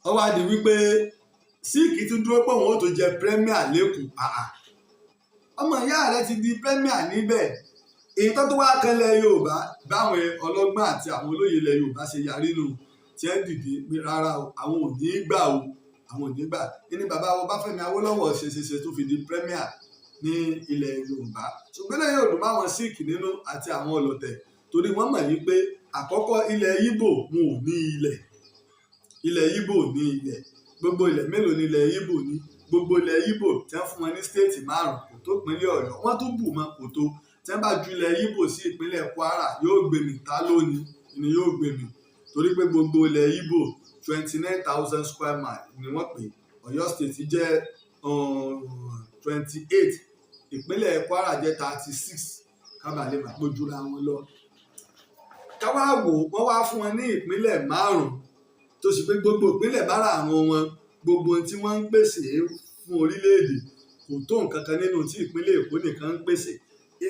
Ó wá di wípé Zik ti dúró pé òun ó tó jẹ premier lẹ́kọ̀ọ́. Ọmọ ìyá rẹ ti di premier níbẹ̀. Èyí tó tó wá kanlẹ̀ Yorùbá, báwọn ọlọ́gbọ́n àti àwọn olóyè ilẹ̀ Yorùbá ṣe yarí nù, tí ẹ dìde pé rárá o, àwọn ò ní í gbà o, àwọn ò ní gbà. Ní bàbá Ọbáfẹ́mi Awólọ́wọ̀ ṣe ṣe ṣe tó fi di premier. Ní ilẹ̀ Yorùbá, ṣùgbọ́n lẹ́yìn òdùn máwọn Zik nínú àti àwọn ọlọ̀tẹ̀, torí wọ́n mọ̀ yí pé àkọ́kọ́, ilẹ̀ Ìgbò, wọn ò ní ilẹ̀. Ilẹ̀ Ìgbò ní ilẹ̀. Gbogbo ilẹ̀ mélòó ní ilẹ̀ Ìgbò ní? Gbogbo ilẹ̀ Ìgbò tí wọ́n fún wọn ní state 5 kò tó ìpínlẹ̀ Ọ̀yọ́. Wọ́n tún bù mọ́, kò tó. Tí wọ́n bá ju ilẹ̀ Ìgbò sí ìpínlẹ̀ Kwara, yóò gbé mi ta lónìí ni yóò gbé mi, torí pé gbogbo ilẹ̀ Ìgbò, 29,000 square mile ni wọ́n pè. Ọ̀yọ́ State jẹ́ 28, ìpínlẹ̀ Kwara jẹ́ 36. Kábàlẹ̀ máa gbójúra wọn lọ. Káwá wò, wọ́n wá fún wọn ní ìpínlẹ̀ 5, tó sì pé gbogbo ìpínlẹ̀ márààrún wọn, gbogbo ohun tí wọ́n ń pèsè fún orílẹ̀-èdè kò tó nǹkan kan nínú tí ìpínlẹ̀ Èkó nìkan ń pèsè.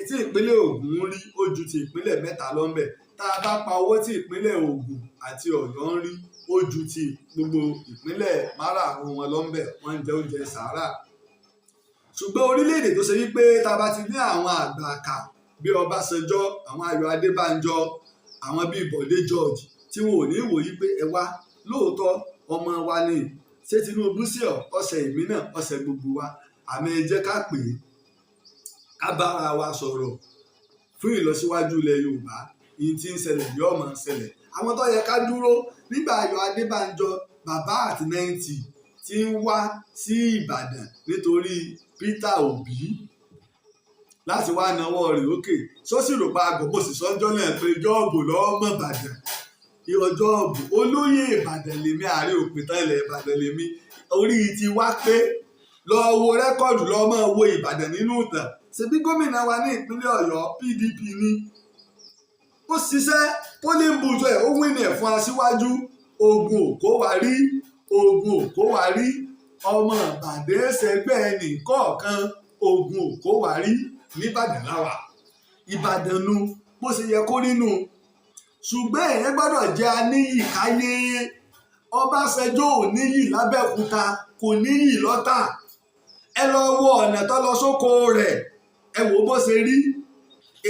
Tí ìpínlẹ̀ Ògùn ń rí, ó ju ti ìpínlẹ̀ mẹ́ta lọ ńbẹ̀. Tá a bá pa owó tí ìpínlẹ̀ Ògùn àti Ọ̀yọ́ ń rí, ó ju ti gbogbo ìpínlẹ̀ márààrún wọn lọ ńbẹ̀. Wọ́n ń jẹ oúnjẹ sàárà. Ṣùgbọ́n orílẹ̀-èdè tó ṣe wípé tá a bá ti ní àwọn àgbààkà bíi Ọbásanjọ́, àwọn Ayọ̀ Adébánjọ, àwọn bíi Bọ̀dé George, tí wọn ò ní wò yí pé ẹ wá, lóòótọ́ ọmọ wa ni, ṣé Tinubu sí ọ ọ̀sẹ̀ ìmí náà, ọ̀sẹ̀ gbogbo wa, àmì ẹ jẹ́ ká pè é, ká bára wa sọ̀rọ̀ fún ìlọsíwájú ilẹ̀ Yorùbá. Yìí tí ń ṣẹlẹ̀ yóò máa ṣẹlẹ̀. Àwọn tó yẹ ká dúró nígbà Ayọ̀ Adébánjọ, bàbá àti 90 tí ń wá sí Ìbàdàn nítorí Peter Obi láti wá nawọ́ rẹ̀ òkè, sọ́sì rò pa àgọ́. Mo sì sọ́jọ́ náà pé jọ́ọ̀bù lọ́wọ́ mọ̀ Ìbàdàn, ọjọ́ọ̀bù olóyè Ìbàdàn lèmi, ààrẹ òpìtàn ilẹ̀ Ìbàdàn lèmi. Orí ti wá pé lọ wo record, lọ máa wo Ìbàdàn nínú ìtàn. Ṣebí gómìnà wa ní ìpínlẹ̀ Ọ̀yọ́, PDP ni. Ó ṣiṣẹ́ polling booth ẹ̀, ó win ẹ̀ fún aṣíwájú. Ogun ò kó wa rí, ogun ò kó wa rí. Ọmọ Ìbàdàn ṣẹgbẹ́ ẹnì kọ̀ọ̀kan, ogun ò kó wa rí. Nìbàdàn láwà, Ìbàdàn nu, bó ṣe yẹ kó rí nu. Ṣùgbọ́n èèyàn gbọ́dọ̀ jẹ́ aníyì káyé. Ọbásanjọ́ ò níyì lábẹ́òkúta, kò níyì lọ́tà. Ẹ lọ wo ọ̀nà tó lọ sóko rẹ̀, ẹ wò bó ṣe rí.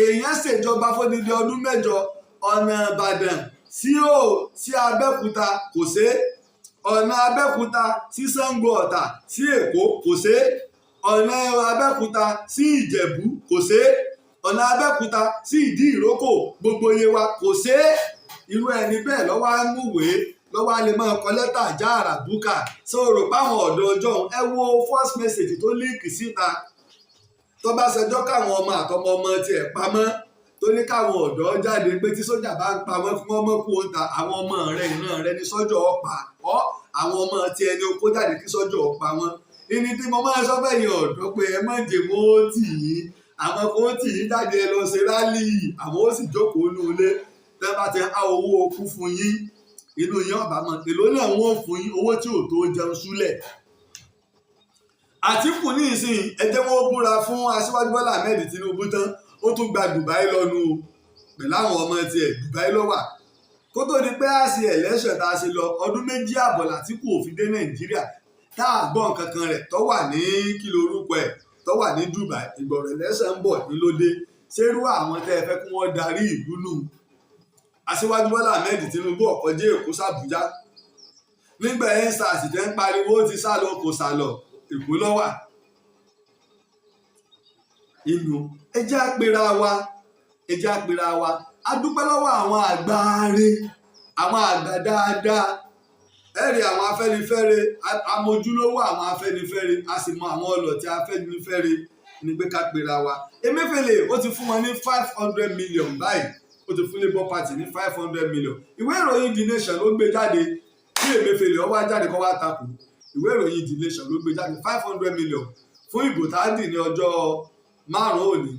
Èèyàn ṣèjọba fódìdí ọdún 8, ọ̀nà Ìbàdàn sí ò sí Abẹ́òkúta kò ṣe é, ọ̀nà Abẹ́òkúta sí Ṣàngó Ọ̀tà sí Èkó kò ṣe é, ọ̀nà Abẹ́òkúta sí Ìjẹ̀bú kò ṣe é, ọ̀nà Abẹ́òkúta sí Ìdí Ìrókò, gbogbo iye wa kò ṣe é. Irú ẹni bẹ́ẹ̀ lọ́wọ́ á múwèé, lọ́wọ́ á lè máa kọ lẹ́tà já àràbùkà sọ̀rọ̀ páwọn ọ̀dọ́ ọjọ́ òun. Ẹ wo first message tó leak síta tó bá ṣẹjọ́ káwọn ọmọ àtọmọ ọmọ tiẹ̀ pamọ́, tó ní káwọn ọ̀dọ́ jáde pé tí sójà bá ń pa wọ́n, kí wọ́n mọ́ kú òun ta àwọn ọmọ rẹ̀, ìran rẹ̀ ní sọ́jọ́ ọ̀pá ọ́. Àwọn ọmọ tiẹ̀ ní okó jáde kí sọ́jọ́ ọ̀pá wọn. Ìní tí mo máa sọ fẹ́yìn ọ̀dọ́ pé ẹ má jẹ́ wọ́n ó tì yín, àwọn kan ó tì yín jáde, ẹ lọ ṣe rally, àwọn ó sì jókòó nú ilé. Tẹ́ bá ti há owó okú fún yín, inú yín ọ̀bà mọ̀ èló náà wọ́n fún yín, owó tí ò tó jẹun súlẹ̀. Àtìkù ní ìsìn, ẹ jẹ́ wọ́n búra fún Aṣíwájú Bọ́lá Ahmed Tinubu tán, ó tún gba Dubai lọ́nu o pẹ̀lú àwọn ọmọ tiẹ̀. Dubai ló wà kó tó di pé a ṣe election tá a ṣe lọ. Ọdún 2.5 l'Àtìkù ò fi dé Nàìjíríà, tá a gbọ́ nǹkan kan rẹ̀, tó wà ní kí lorúkọ ẹ̀, tó wà ní Dubai. Ìgbọ̀rọ̀ election ń bọ̀ ní lóde. Ṣerú àwọn tẹ́ ẹ fẹ́ kí wọ́n darí ìlú nù? Aṣíwájú Bọ́lá Ahmed Tinubu ọ̀kọ́jẹ́ Èkó sàbújá nígbà EndSARS tẹ́ ń pariwo ó ti sá lọ, kò sá lọ, Èkó ló wà. Inú ẹ jẹ́ àpèrà wa, ẹ jẹ́ àpèrà wa. A dúpẹ́ lọ́wọ́ àwọn àgbáre, àwọn àgbà dáadáa. Ẹ rí àwọn Afẹ́nifẹ́re, amójúlówó àwọn Afẹ́nifẹ́re, a sì mọ àwọn ọlọ́tí Afẹ́nifẹ́re ní pé ká pera wa. Emefiele, ó ti fún wọn ní 500 million báyìí. Ó ti fún Labour Party ní 500 million. Ìwé ìròyìn The Nation ló gbé jáde. Kí Emefiele ó wá jáde kó wá takò. Ìwé ìròyìn The Nation ló gbé jáde, 500 million fún ìbò tá a dì ní ọjọ́ 5 òní,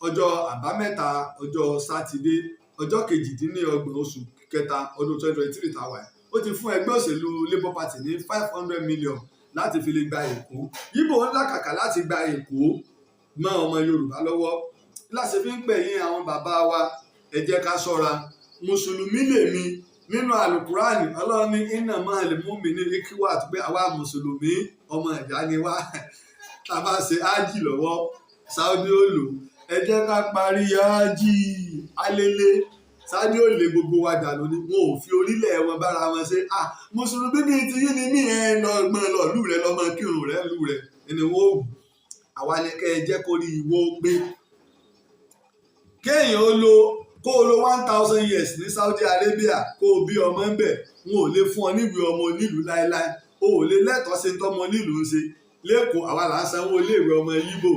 ọjọ́ Àbámẹ́ta, ọjọ́ Sátidé, ọjọ́ 28 oṣù kẹta ọdún 2023 tàwa ẹ̀. Ó ti fún ẹgbẹ́ òṣèlú Labour Party ní 500 million láti fi lè gba Èkó. Ìbò ńlá kàkà láti gba Èkó mọ́ ọmọ Yorùbá lọ́wọ́ láti fi ń pè yín. Àwọn bàbá wa, ẹ jẹ́ ká ṣọ́ra. Mùsùlùmí lèmi. Nínú Àlùkùránì, Ọlọ́run ní iná máa lè mú mi ní ikiwa pé àwa mùsùlùmí, ọmọ ìyá ni wá. Tá a bá ṣe ájì lọ́wọ́, Saudi ó lò. Ẹ jẹ́ ká parí ájì alẹ́lẹ́, Saudi ó lé gbogbo wa dànù ni. Wọn ò fi orílẹ̀ wọn bára wọn ṣe. Ah, mùsùlùmí bíi ti yín ni mí. Ẹ lọ gbọ́n lọ lù rẹ, lọ́mọ kírun rẹ lù rẹ ẹni wọn ò wù. Àwa ni kẹ́ ẹ jẹ́ kó rí ìwọ pé kéèyàn ó lo, kó o lo 1,000 years ní Saudi Arabia, kó o bí ọmọ ń bẹ̀, wọn ò lè fún ọ níwèé ọmọ onílùú láéláé. O ò lè lẹ́tọ̀ọ́ sí tọ́mọ onílùú ń ṣe l'Ékòó. Àwa là ń sanwó iléèwé ọmọ Yíbò.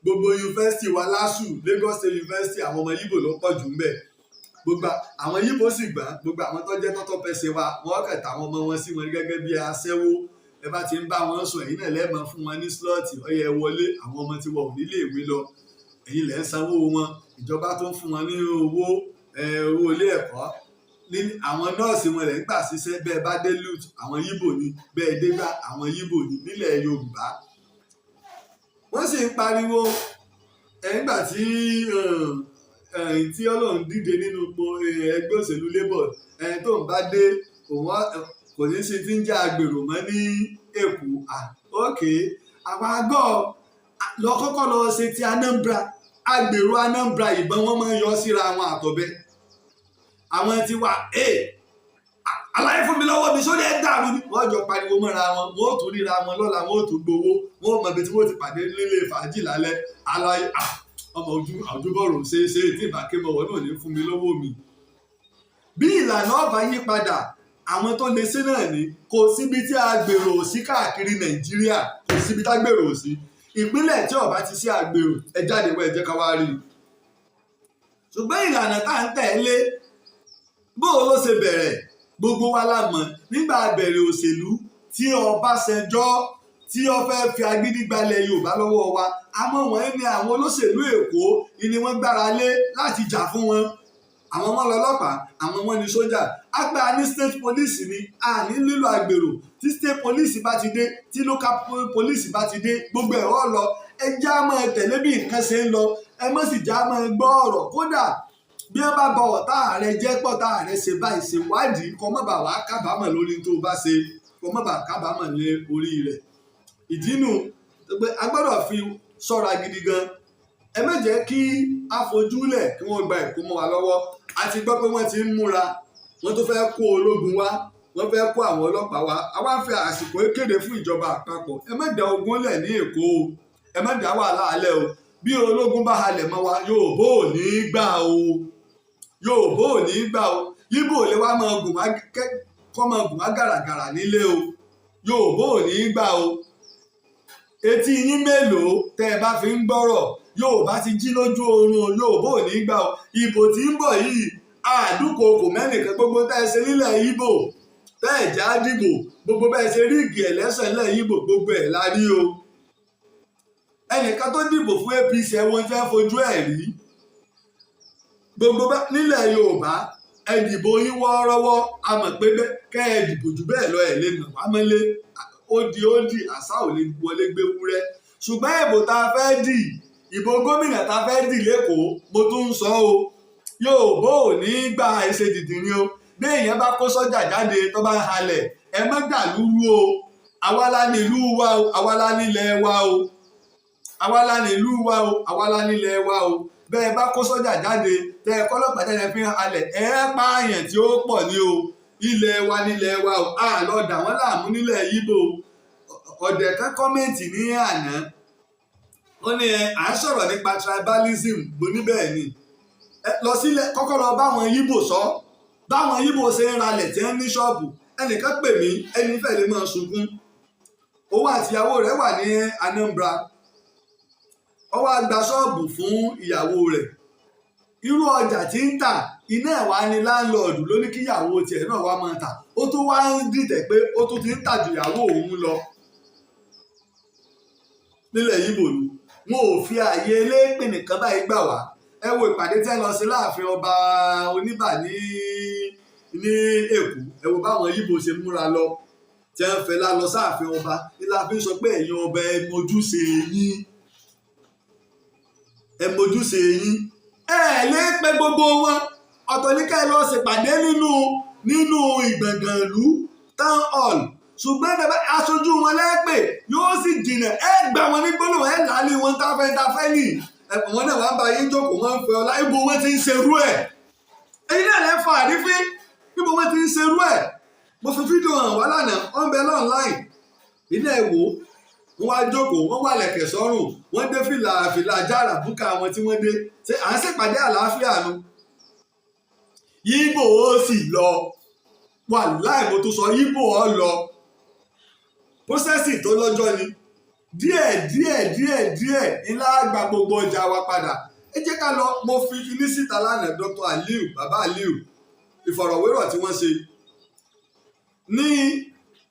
Gbogbo yunifásitì wa, LASU, Lagos State University, àwọn ọmọ Yíbò ló pọ̀ jù ń bẹ̀. Gbogbo àwọn Yíbò sì gbọ́n. Gbogbo àwọn tó jẹ́ tọ́tọ́ pẹ̀sẹ̀ wa, wọ́n kẹta àwọn ọmọ wọn sí wọn gẹ́gẹ́ bí aṣẹ́wó. Ẹ bá ti ń bá wọn sùn, ẹ̀yin náà lẹ́ẹ̀mọ́ fún wọn ní slot ọyẹ wọlé. Àwọn ọmọ tí wọn ò nílé ìwé lọ, ẹ̀yin lẹ́ ń sanwó wọn. Ìjọba tó ń fún wọn ní owó, owó ilé ẹ̀kọ́ ní. Àwọn nọ́ọ̀sì wọn lẹ̀ ń gbà síṣẹ́. Bẹ́ẹ̀ bá dé LUTH, àwọn Yíbò ni. Bẹ́ẹ̀ dé gbà, àwọn Yíbò ni. Nílẹ̀ Yorùbá, wọ́n sì ń pariwo ẹ̀ńgbà tí Ọlọ́run díje nínú ipò ẹgbẹ́ òṣèlú Labour, ẹni tó ń bá dé, òun kò ní sí ti ń jẹ́ agbèrò mọ́ ní Èkó. Ok, àwọn àgọ́ lọ kọ́kọ́ lọ ṣe ti Anambra. Agbèrò Anambra, ìbọn wọn máa ń yọ síra àwọn àtọ̀bẹ. Àwọn ti wá aláyé fún mi lọ́wọ́ mi sórí ẹ̀ dàrú ni. Wọ́n jọ pariwo mọ́ra wọn, wọ́n ó tún ríra wọn lọ́la, wọ́n ó tún gbowó, wọ́n ó mọ ibi tí wọ́n ti pàdé nílé fàájì lálẹ́. Aláyé ọmọ ojú àjúbọ̀rò ṣe é ṣe tí ìbáké mọ̀ wọ́n náà ní fún mi lọ́wọ́ mi. Bí ìlànà ọba yí padà, àwọn tó lè ṣe náà ní. Kò síbi tí a gbèrò sí káàkiri Nàìjíríà, kò síbi tá gbèrò sí. Ìpínlẹ̀ tí ó bá ti sí àgbèrò, ẹ jáde wá, ẹ jẹ́ ká wá rí i. Ṣùgbọ́n ìlànà tá à ń tẹ̀lé, bó o ló ṣe bẹ̀rẹ̀, gbogbo wa la mọ̀. Nígbà bẹ̀rẹ̀ òṣèlú tí Ọbásanjọ́ tí ó fẹ́ fi agídí gbalẹ̀ Yorùbá lọ́wọ́ wa, àmọ́ wọ́n ní àwọn olóṣèlú Èkó ni wọ́n gbára lé láti jà fún wọn. Àwọn wọn lọ́lọ́pàá, àwọn wọn ní sójà. Àgbà ní state police ni a ní lílo àgbèrò. Tí state police bá ti dé, tí local police bá ti dé, gbogbo ẹ̀ ọ́ lọ. Ẹ já máa tẹ̀lé bí nǹkan ṣe ń lọ. Ẹ má sì já máa gbọ́ ọ̀rọ̀. Kódà bí wọ́n bá bọ ọ̀tá rẹ jẹ́ pọ̀tá rẹ ṣe báyìí, ṣèwádìí kó má bàa wàá kábàámọ̀ lórí tó o bá ṣe, kó má bàa kábàámọ̀ lé orí rẹ̀. Ìdínú pé a gbọ́dọ̀ fi ṣọ́ra gidi gan. Ẹ má jẹ́ kí a fojúlẹ̀ kí wọ́n gba Èkó mọ́ wa lọ́wọ́. A ti gbọ́ pé wọ́n ti ń múra, wọ́n tó fẹ́ kó ológun wá, wọ́n fẹ́ kó àwọn ọlọ́pàá wá. A wá ń fẹ́ àsìkò kéde fún ìjọba àpapọ̀, ẹ má dá ogun lẹ̀ ní Èkó o, ẹ má dá wàhálà alẹ́ o. Bí ológun bá halẹ̀ mọ́ wa, Yorùbá ò ní gbà o, Yorùbá ò ní gbà o. Yíbò lè wá máa gùn wá, kọ́ máa gùn wá gàràgàrà nílé o. Yorùbá ò ní gbà o. Etí yín mélòó tẹ́ ẹ bá fi ń gbọ́rọ̀? Yorùbá ti jí lójú oorun o. Yorùbá ò ní gbà o. Ìbò tí ń bọ̀ yìí, àdúkòkò mẹ́nìkan. Gbogbo tẹ́ ẹ ṣe nílẹ̀ Ìgbò tẹ́ ẹ̀ já dìbò, gbogbo bẹ́ẹ̀ ṣe rig election nílẹ̀ Ìgbò, gbogbo ẹ̀ la rí o. Ẹnìkan tó dìbò fún APC, ẹ̀wọ̀n fẹ́ fojú ẹ̀ rí. Gbogbo nílẹ̀ Yorùbá, ẹ dìbò yín wọ́ọ́rọ́wọ́. A mọ̀ pé kẹ́ ẹ dìbò jù bẹ́ẹ̀ lọ, ẹ̀ lè nà wá mọ́lé. Ó di àṣà ò lè wọlé gbé wúrẹ́. Ṣùgbọ́n ìbò tá a fẹ́ dì, ìbò gómìnà tá a fẹ́ dì l'Ékòó, mo tún ń sọ o, Yorùbá ò ní gbà. Ẹsẹ̀ dìdìrín o. Bí èèyàn bá kó sọ́jà jáde tó bá ń halẹ̀, ẹ má dàlúrú o. Àwa la nílùú wa o, àwa la nílẹ̀ wa o, àwa la nílùú wa o, àwa la nílẹ̀ wa o. Bẹ́ẹ̀ bá kó sọ́jà jáde, tẹ́ ẹ kọ́lọ́pàá jáde fi hàn halẹ̀, ẹ pààyàn tí ó pọ̀ ní o. Ilẹ̀ wa nílẹ̀ wa o. A lọ dà wọ́n láàmú nílẹ̀ Yíbò. Ọ̀dẹ̀ kan comment ní àná, ó ní ẹ à ń sọ̀rọ̀ nípa tribalism. Mo ní bẹ́ẹ̀ ni. Ẹ lọ sílẹ̀, kọ́kọ́ lọ báwọn Yíbò sọ, báwọn Yíbò ṣe ń ralẹ̀ tí wọ́n ní ṣọ́ọ̀bù. Ẹnìkan pè mí, ẹni fẹ́ lè máa sunkún. Òun àtìyàwó rẹ̀ wà ní Anambra. Ó wá gba ṣọ́ọ̀bù fún ìyàwó rẹ̀. Irú ọjà tí ń tà iná ẹ̀ wá ní landlord ló ní kíyàwó tiẹ̀ náà wá máa tà. Ó tún wá ń dìtẹ̀ pé ó tún ti ń tà ju ìyàwó òun lọ. Nílẹ̀ Yíbò ni wọn ò fi ààyè elépè nìkan báyìí gbà wá. Ẹ wo ìpàdé tí ẹ lọ sí láàfin ọba Oníbà ní Èkó. Ẹ wo báwọn Yíbò ṣe múra lọ, tí wọ́n fẹ́ lá lọ sáàfin ọba. Ní la fi ń sọ pé ẹ̀yin ọba, ẹ mojúṣe yín, ẹ mojúṣe yín. Ẹ lè pé gbogbo wọn. Ọ̀tọ̀ ní ká ẹ lọ ṣèpàdé nínú ìgbọ̀ngàn ìlú, town hall, ṣùgbọ́n ẹ bá aṣojú wọn lẹ́pẹ̀, yóò sì jìnà. Ẹ gbà wọn ní gbólóhùn, ẹ làálí wọn táfẹ́ nì. Wọn náà wàá bá yín jókòó, wọn ń fẹ́ ọlá. Ibo wọn ti ń ṣerú ẹ̀? Ẹ̀yin náà lẹ́ fa àrífín. Níbo wọn ti ń ṣerú ẹ̀? Mo fi fídíò hàn wá lánàá, wọ́n ń bẹ online. Ilé ẹ̀ wò ó. Wọ́n wá jókòó, wọ́n wà lẹ̀kẹ̀ sọ́rùn, wọ́n dé fìlà fìlà jára búkà wọn tí wọ́n dé. Ṣé à ń ṣèpàdé àlàáfíà nu? Yíbò ó sì lọ. Wàláì, mo tún sọ, Yíbò ó lọ. Process tó lọ́jọ́ ni. Díẹ̀ díẹ̀ díẹ̀ díẹ̀ ńlá gba gbogbo ọjà wa padà. Ẹ jẹ́ ká lọ. Mo fi kíní síta lánàá, Dr. Aliu, Baba Aliu, ìfọ̀rọ̀wérọ̀ tí wọ́n ṣe ní.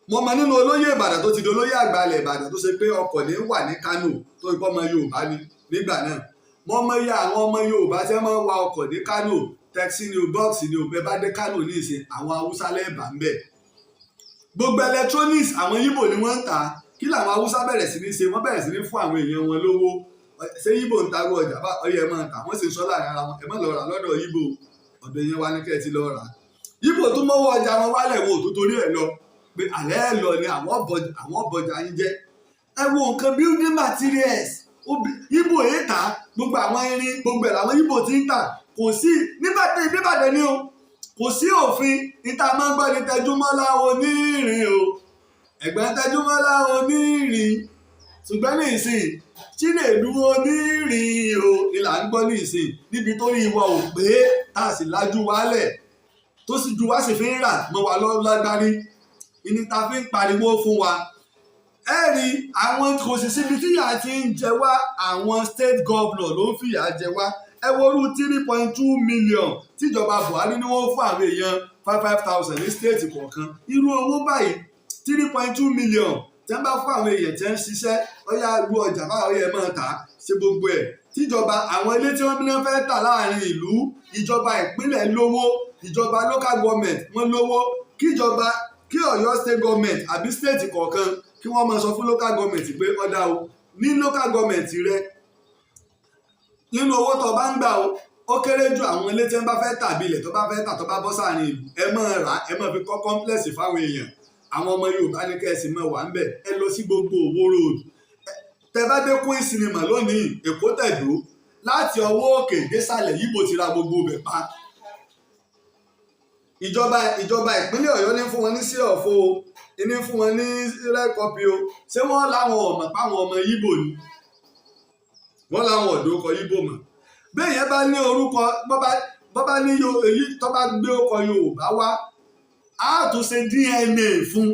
Mo mọ nínú olóyè Ìbàdàn tó ti di olóyè àgbà ilẹ̀ Ìbàdàn tó ṣe pé ọkọ̀ ní wà ní Kánò, tó ipọ́ ọmọ Yorùbá ni nígbà náà. Mo mọ iye àwọn ọmọ Yorùbá tí wọ́n máa ń wa ọkọ̀ ní Kánò, taxi ni o, bọ́ọ̀sì ni o. Bẹ́ẹ̀ bá dé Kánò ní ìsìn, àwọn Haúsá lẹ́ẹ̀bà ń bẹ̀. Gbogbo electronics, àwọn Yíbò ni wọ́n ń tà. Kí làwọn Haúsá bẹ̀rẹ̀ sí ní ṣe? Wọ́n bẹ̀rẹ̀ sí ní fún àwọn èèyàn wọn lówó. Ṣé Yíbò ń tarú ọjà bá ọyẹ ẹ máa tà? Wọ́n sì ń sọ láàrin ara wọn, ẹ má lọ rà lọ́dọ̀ Yíbò, ọ̀dọ̀ èèyàn wa ní kẹ́ ẹ ti lọ rà. Yíbò tún mọ́wọ́ ọjà wọn wálẹ̀, wọn ò tó torí ẹ̀ lọ pé àlẹ́ ẹ̀ lọ ni àwọn bọjà yín jẹ́. Ẹ wo nǹkan, building materials, Yíbò èé tà. Gbogbo àwọn irin, gbogbo ẹ̀ làwọn Yíbò ti ń tà. Kò sí níbàdàn, níbàdàn ni o, kò sí òfin. Níta máa ń gbọ́ ní Tẹjúmọ́lá onírin o, ẹ̀gbọ́n Tẹjúmọ́lá onírin. Ṣùgbọ́n ní ìsìn, Chinedu onírin o ni là ń gbọ́ ní ìsìn, níbi tó rí ìwọ ò pé, tá a sì lajú wálẹ̀, tó sì ju wá sì fi ń rà mọ́ wa lágbárí ìní ta fi ń pariwo fún wa. Ẹ rí àwọn, kò sì síbi tí ìyà ti ń jẹ wá. Àwọn state governor ló ń fìyà jẹ wá. Ẹ wo orú 3.2 million tíjọba Buhari ní wọ́n fún àwọn èèyàn, 5,000 ní state kọ̀ọ̀kan. Irú owó báyìí, 3.2 million, tí wọ́n bá fún àwọn èèyàn tí wọ́n ń ṣiṣẹ́, ọ̀yá irú ọjà báwo yẹ máa tà á, ṣe gbogbo ẹ̀ tíjọba. Àwọn ilé tí wọ́n ní fẹ́ tà láàrin ìlú, ìjọba ìpínlẹ̀ lówó, ìjọba local government wọ́n lówó. Kíjọba, kí Ọ̀yọ́ State government àbí state kọ̀ọ̀kan, kí wọ́n máa sọ fún local government pé ọ̀dà o, ní local government rẹ, nínú owó tó bá ń gbà o, ó kéré jù, àwọn ilé tí wọ́n bá fẹ́ tà bí ilẹ̀ tó bá fẹ́ tà, tó bá bọ́ sáàrin ìlú, ẹ máa rà, ẹ máa fi kọ́ complex fáwọn èèyàn. Àwọn ọmọ Yorùbá ní kẹ́sì máa wà ń bẹ̀. Ẹ lọ sí gbogbo Òwò Road, tẹ bá dé Queen Cinema lónìí, Èkó Tẹ̀dó, láti ọwọ́ òkè désàlẹ̀, Yíbò ti ra gbogbo ibẹ̀ pa. Ìjọba ìpínlẹ̀ Ọ̀yọ́ ní fún wọn ní sí ọ̀fọ̀ o, ní fún wọn ní red copy o. Ṣé wọ́n láwọn ọmọ páwọn ọmọ Yíbò ni wọ́n láwọn ọ̀dọ́ kọ Yíbò mọ̀? Bẹ́ẹ̀ yẹn bá ní orúkọ, bọ́ bá ní èyí tó bá gbé ọkọ̀ Yorùbá wá, á tún ṣe DNA fún.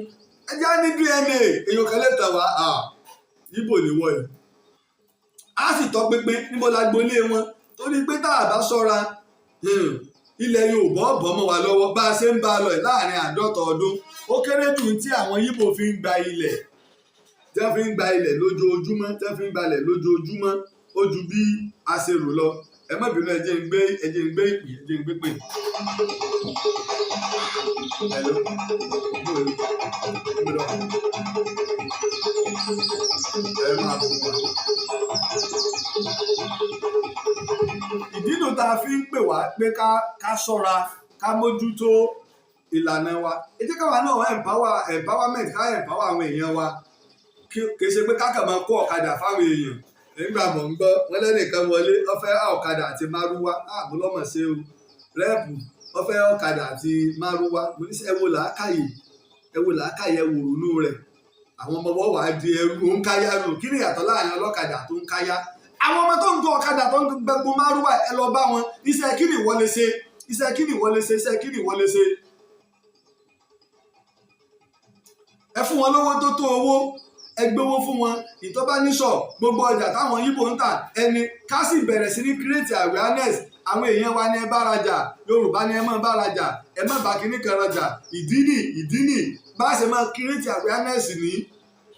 Ẹ jẹ́ ní DNA, èèyàn kan lè tàn wá, Yíbò ní wọ̀ yìí. Á sì tọ́ pínpín níbo la gbolé wọn, torí pé tá a bá ṣọ́ra, ilẹ̀ Yorùbá ọ̀bọ̀ mọ́ wa lọ́wọ́. Bá a ṣe ń bá a lọ yìí, láàrin 50 ọdún, ó kéré jù, tí àwọn Yíbò fi ń gba ilẹ̀, tí wọ́n fi ń gba ilẹ̀ lójoojúmọ́, tí wọ́n fi ń gba ilẹ̀ lójoojúmọ́, ó ju bí a ṣe rò lọ. Ẹ má bínú, ẹ jẹ́ ń gbé, ẹ jẹ́ ń gbé ìpè, ẹ jẹ́ ń gbé pè. Hello. Níbo lọ? Ẹ máa fún wa. Ìdí nu tá a fi ń pè wá pé ká ṣọ́ra, ká mójútó ìlànà wa. Ẹ jẹ́ káwa náà empower, empowerment, ká empower àwọn èèyàn wa. Kì í ṣe pé ká kàn máa kó ọ̀kadà fáwọn èèyàn. Nígbà mọ̀ ń gbọ́ wọ́n lẹ́nìkan wọlé, ó fẹ́ ọ̀kadà àti márúwá. Àmú lọ́mọ̀ ṣe o, rep, ó fẹ́ ọ̀kadà àti márúwá. Mo ní, ẹ wo làákàyè, ẹ wo làákàyè, ẹ wò ronú rẹ̀. Àwọn ọmọ wọn wàá di ẹrú ń káyà nù. Kí ni ìyàtọ̀ láàrin ọlọ́kadà tó ń káyà? Àwọn ọmọ tó ń gun ọ̀kadà, tó ń gbẹgun márúwá, ẹ lọ bá wọn. Iṣẹ́ kí ni ìwọ lè ṣe? Iṣẹ́ kí ni ìwọ lè ṣe? Iṣẹ́ kí ni ìwọ lè ṣe? Ẹ fún wọn lówó tó tó owó, ẹ gbówó fún wọn. Ìtọ́ bá níṣọ̀, gbogbo ọjà táwọn Yíbò ń tà, ẹni ká sì bẹ̀rẹ̀ sí ní create awareness. Àwọn èèyàn wa ni ẹ bá rajà, Yorùbá ni ẹ má bá rajà, ẹ má bá kinní kan rajà. Ìdí nì, ìdí nì bá a ṣe máa create awareness ní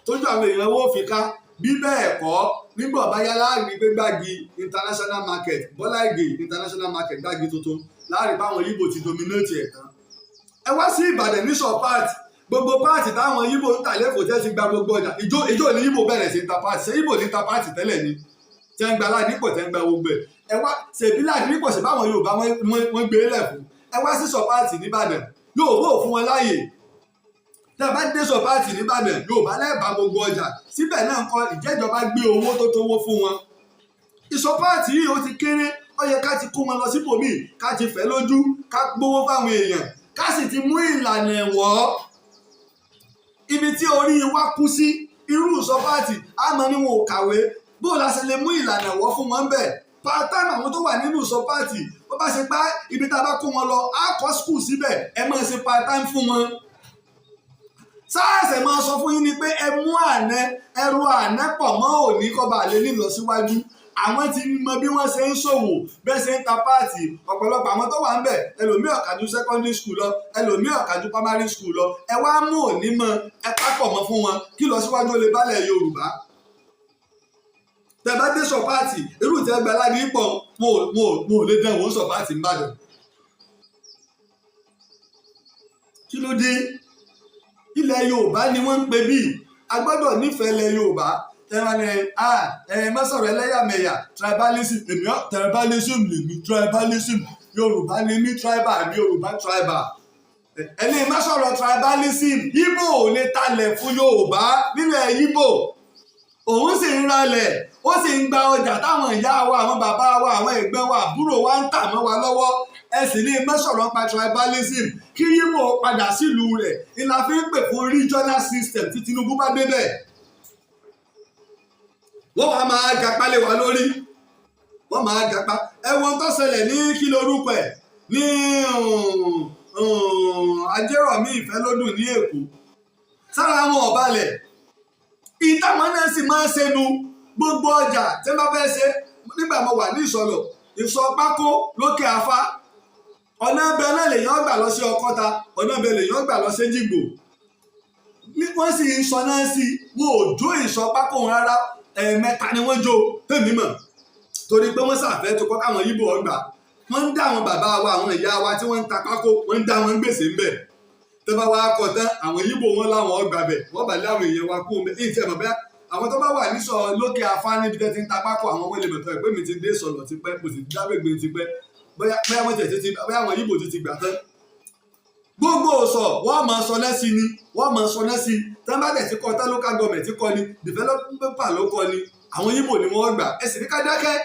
tójú àwọn èèyàn wọ́n fi ká. Bí bẹ́ẹ̀ kọ́, nígbà bá yá, láàrin pé Gbági International Market, Bọ́lá Ìgè International Market, Gbági tuntun, láàrin báwọn Yíbò ti dominate ẹ̀ tán. Ẹ wá sí Ìbàdàn ní sọ part, gbogbo part táwọn Yíbò ń tà lẹ́kọ̀ọ́, tẹ́ ti gba gbogbo ọjà. Ìjó ìjó ní Yíbò bẹ̀rẹ̀ sí ń ta part. Ṣé Yíbò ní ta part tẹ́lẹ̀ ni tẹ́ ń gba Ládìpọ̀, tẹ́ ń gba gbogbo ẹ̀? Ẹ wá ṣèbí Ládìpọ̀, ṣe báwọn Yorùbá wọ́n gbé lẹ̀ fún. Ẹ wá sí sọ part nìbàdàn, Yorùbá ò fún wọn láàyè. Tẹ́ ẹ bá dé sọ part nìbàdàn, Yorùbá lẹ́ẹ̀bà gbogbo ọjà síbẹ̀ náà kọ́. Ìjẹ́jọba gbé owó tó tówó fún wọn. Ìsọ part yìí, ó ti kéré. Ó yẹ ká ti kó wọn lọ síbòmíì, ká ti fẹ́ lójú, ká gbówó fáwọn èèyàn, ká sì ti mú ìlànà ẹ̀wọ́. Ibi tí orí wa kú sí, Irú ìsọ part, àmọ́ ni wọn ò kàwé. Bó la ṣe lè mú ìlànà wọ́ fún wọn bẹ́ẹ̀, part time àwọn tó wà nínú ìsọ part, bó bá ṣe pá ibi tá a bá kó wọn lọ, á kọ́ school síbẹ̀, ẹ máa ṣe part time fún wọn. Sáàsẹ̀ máa sọ fún yín ni pé ẹ mú àná, ẹrù àná pọ̀ mọ́ òní kọ́ba àlè nílọsíwájú. Àwọn ti mọ bí wọ́n ṣe ń ṣòwò, bẹ́ẹ̀ ṣe ń ta part. Ọ̀pọ̀lọpọ̀ àwọn tó wà ń bẹ̀, ẹlòmíì ò kà ju secondary school lọ, ẹlòmíì ò kà ju primary school lọ. Ẹ wá mú òní mọ, ẹ pápọ̀ mọ́ fún wọn kí lọ síwájú ó lè bálẹ̀ Yorùbá. Tẹ bá dé sọ part, irú tẹ gba aládìí pọ̀, wọn ò lè dán wọn sọ part n'Ìbàdàn. Kí ló dé? Ilẹ̀ Yorùbá ni wọ́n ń pè bíi a gbọ́dọ̀ nífẹ̀ẹ́ ilẹ̀ Yorùbá. Tẹ́wọ́n ni ẹ má sọ̀rọ̀ ẹlẹ́yàmẹ̀yà, tribalism. Èmi ọ́ tribalism lèmi, tribalism. Yorùbá ni mí, tribal mi, Yorùbá tribal. Ẹni má sọ̀rọ̀ tribalism. Ìgbò ò lè talẹ̀ fún Yorùbá nílẹ̀ Ìgbò, òun sì ń ralẹ̀, ó sì ń gba ọjà táwọn ìyá wa, àwọn bàbá wa, àwọn ẹ̀gbọ́n wa, àbúrò wa ń tà mọ́ wa lọ́wọ́. Ẹ sì ní má sọ̀rọ̀ pa tribalism. Kí Ìgbò padà sílùú rẹ̀ ni la fi ń pè fún regional system. Tí Tinubu bá débẹ̀, wọ́n wá máa gapá lé wa lórí, wọ́n máa gapá. Ẹ̀wọ̀n tó ṣẹlẹ̀ ní, kí lorúkọ ẹ̀, ní Ajérọ̀mí Ìfẹ́lódùn ní Èkó, sára wọn ọ̀balẹ̀. Ìtàwọn náà sì máa ń ṣẹnu gbogbo ọjà tí wọ́n bá fẹ́ ṣe. Nígbà mo wà ní Ìsọlọ̀, ìsọ pákó lókè Afá, ọ̀nà ẹbẹ náà lèèyàn gbà lọ sí Ọkọ́ta, ọ̀nà ẹbẹ lèèyàn gbà lọ sí Èjìgbò. Wọ́n sì ń sọ náà sí, wọn ò jó ìsọ pákó rárá. 3 ni wọ́n jó tèmi mọ̀, torí pé wọ́n ṣàfẹ́ tó kọ́ káwọn Yíbò ọgbà. Wọ́n ń dá àwọn bàbá wa, àwọn ìyá wa tí wọ́n ń ta pákó, wọ́n ń dá wọn gbèsè ń bẹ̀. Tó bá wá kọ tán, àwọn Yíbò wọn láwọn ọgbà bẹ̀, wọ́n bá lé àwọn èèyàn wa kú omi. Ìtì ẹ̀mọ̀ bẹ́ẹ̀, àwọn tó bá wà nísọ lókè Afá níbi tẹ́ ti ń ta pákó, àwọn wọ́n lè mọ̀tọ́ ẹ̀ pé mi ti dé sọ̀lọ̀ tipẹ́, mo sì dábẹ́gbé tipẹ́. Bóyá wọ́n tẹ̀ ti, bóyá àwọn Yíbò ti gbà tán gbogbo sọ, wọ́n máa sọ lẹ́sí ni, wọ́n máa sọ lẹ́sí. Tán bá tẹ̀ sí kọ́ tán, local government kọ́ ni, developer ló kọ́ ni, àwọn Yíbò ni wọ́n gbà. Ẹ sì ní ká dákẹ́.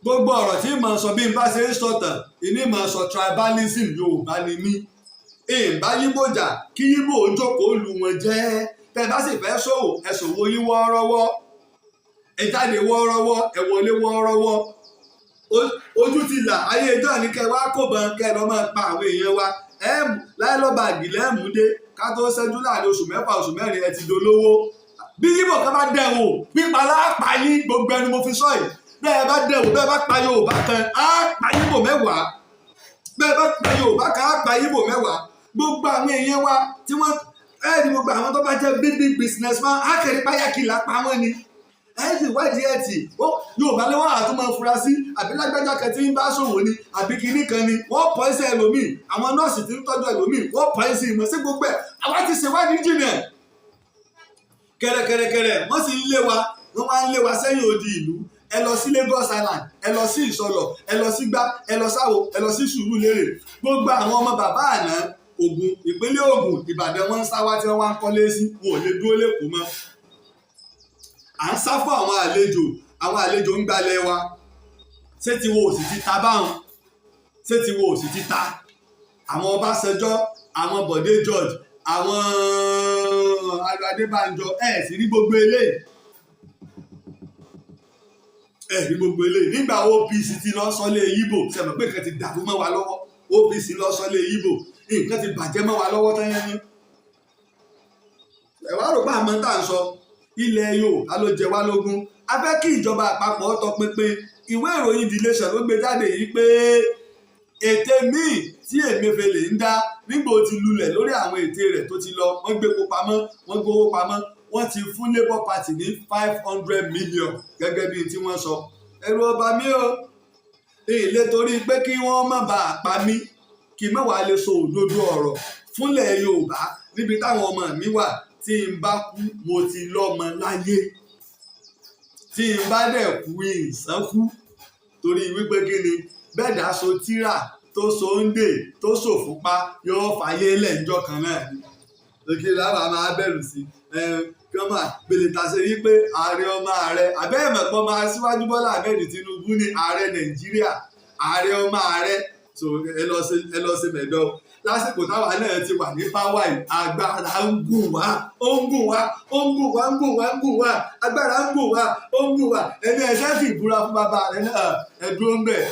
Gbogbo ọ̀rọ̀ tí mo sọ, bí n bá ṣe ń sọ̀tàn ìní mo sọ tribalism. Yorùbá ni mí, ìbá Yíbò jà, kí Yíbò jókòó lu wọn jẹ́. Tẹ́ bá sì fẹ́ ṣòwò, ẹ ṣòwò yín wọ́ọ́rọ́wọ́, ẹ jáde wọ́ọ́rọ́wọ́, ẹ wọlé wọ́ọ́rọ́wọ́. Ojú ti là. Ayé ìjọ ní kẹ wá kó bọn, kẹ lọ máa pa àwọn èèyàn wa. Ẹ láìlọ́ba àgìlẹ̀ mú dé ká tó ṣẹ́jú láàrin oṣù 6, oṣù 4, ẹ ti dolówó. Bí Yíbò kan bá dẹ̀ wò, pípa lápá yín. Gbogbo ẹnu mo fi sọ yìí. Bẹ́ẹ̀ bá dẹ̀ wò, bẹ́ẹ̀ bá pa Yorùbá kan, á pa Yíbò 10. Bẹ́ẹ̀ bá pa Yorùbá kan, á pa Yíbò 10. Gbogbo àwọn èèyàn wa tí wọ́n ẹ ní, gbogbo àwọn tó bá jẹ́ big big businessman, á kẹ́rì páyàkì lápá wọn ni. Ẹ sì wádìí ẹ tì ó, Yorùbá lé wọn àtúmọ̀ fura sí, àbí lágbájá kan tí ń bá ṣòwò ni, àbí kinní kan ni. Wọ́n pọ̀ ẹsẹ̀ ẹlòmíì, àwọn nọ́ọ̀sì tí ń tọ́jú ẹlòmíì, wọ́n pọ̀ ẹsẹ̀ ìmọ̀ sí gbogbo ẹ̀. Àwa ti ṣèwádìí jìnnà kẹrẹkẹrẹkẹrẹ. Wọ́n sì ń lé wa, wọ́n wá ń lé wa sẹ́yìn odi ìlú. Ẹ lọ sí Lagos Island, ẹ lọ sí Ìsọlọ̀, ẹ lọ sí gbá, ẹ lọ sáwo, ẹ lọ sí Sùúrùlérè. Gbogbo àwọn ọmọ bàbá àná, Ògùn, ìpínlẹ̀ Ògùn, Ìbàdàn, wọ́n ń sá wá tí wọ́n wá ń kọ́lé sí. Wọn ò lè dúró lẹ́kọ̀ọ́ mọ́. À ń sá fún àwọn àlejò, àwọn àlejò ń gbalẹ̀ wa. Ṣé tiwo ò sì ti ta báwọn? Ṣé tiwo ò sì ti ta? Àwọn Ọbásanjọ́, àwọn Bọ̀dé George, àwọn Adébánjọ, ẹ̀ sì rí gbogbo eléyìí, ẹ̀ rí gbogbo eléyìí. Nígbà OPC ti lọ sọlé Yíbò, sẹ̀mọ̀ pé nǹkan ti dàrú mọ́ wa lọ́wọ́? OPC lọ sọlé Yíbò, nǹkan ti bàjẹ́ mọ́ wa lọ́wọ́ tán yẹn. Ẹ wá rò pé àmọ́ tá à ń sọ, ilẹ̀ Yorùbá ló jẹ wá lógún. A fẹ́ kí ìjọba àpapọ̀ tọpinpin. Ìwé ìròyìn The Nation ló gbé jáde yìí pé ète míì tí Emefiele ń dá nígbà ó ti lulẹ̀ lórí àwọn ète rẹ̀ tó ti lọ, wọ́n gbépo pamọ́, wọ́n gbowó pamọ́, wọ́n ti fún Labour Party ní 500 million gẹ́gẹ́ bí tí wọ́n sọ. Ẹ̀rù ọba mi o ilé, torí pé kí wọ́n má bàa pa mí, kí má wàá lè sọ òdodo ọ̀rọ̀ fúnlẹ̀ Yorùbá níbi táwọn ọmọ mi wà. Tí n bá kú, mo ti lọ́mọ láyé. Tí n bá dẹ̀ kú, ìsán kú, torí wípé kí ni bẹ́ẹ̀ dá so tíra tó so ń dè tó sòfúnpá, yóò fàyè lẹ́njọ́ kan náà ni. Òkè láwa máa bẹ̀rù sí kí wọ́n máa gbèlè tàṣe wípé ààrẹ, ọmọ ààrẹ, àbẹ́ẹ̀mọ̀pọ̀ máa síwájú Bọ́lá Ahmed Tinubu ní ààrẹ Nàìjíríà, ààrẹ, ọmọ ààrẹ. So ẹ lọ sí, ẹ lọ sí mẹ̀dọ́. Lásìkò táwa náà ti wà ní power yìí, agbára ń gùn wá, ó ń gùn wá, ó ń gùn wá, ń gùn wá, ń gùn wá, agbára ń gùn wá, ó ń gùn wá. Ẹni ẹ̀ṣẹ́ sì búra fún bàbá rẹ̀ náà, ẹ dúró ń bẹ̀.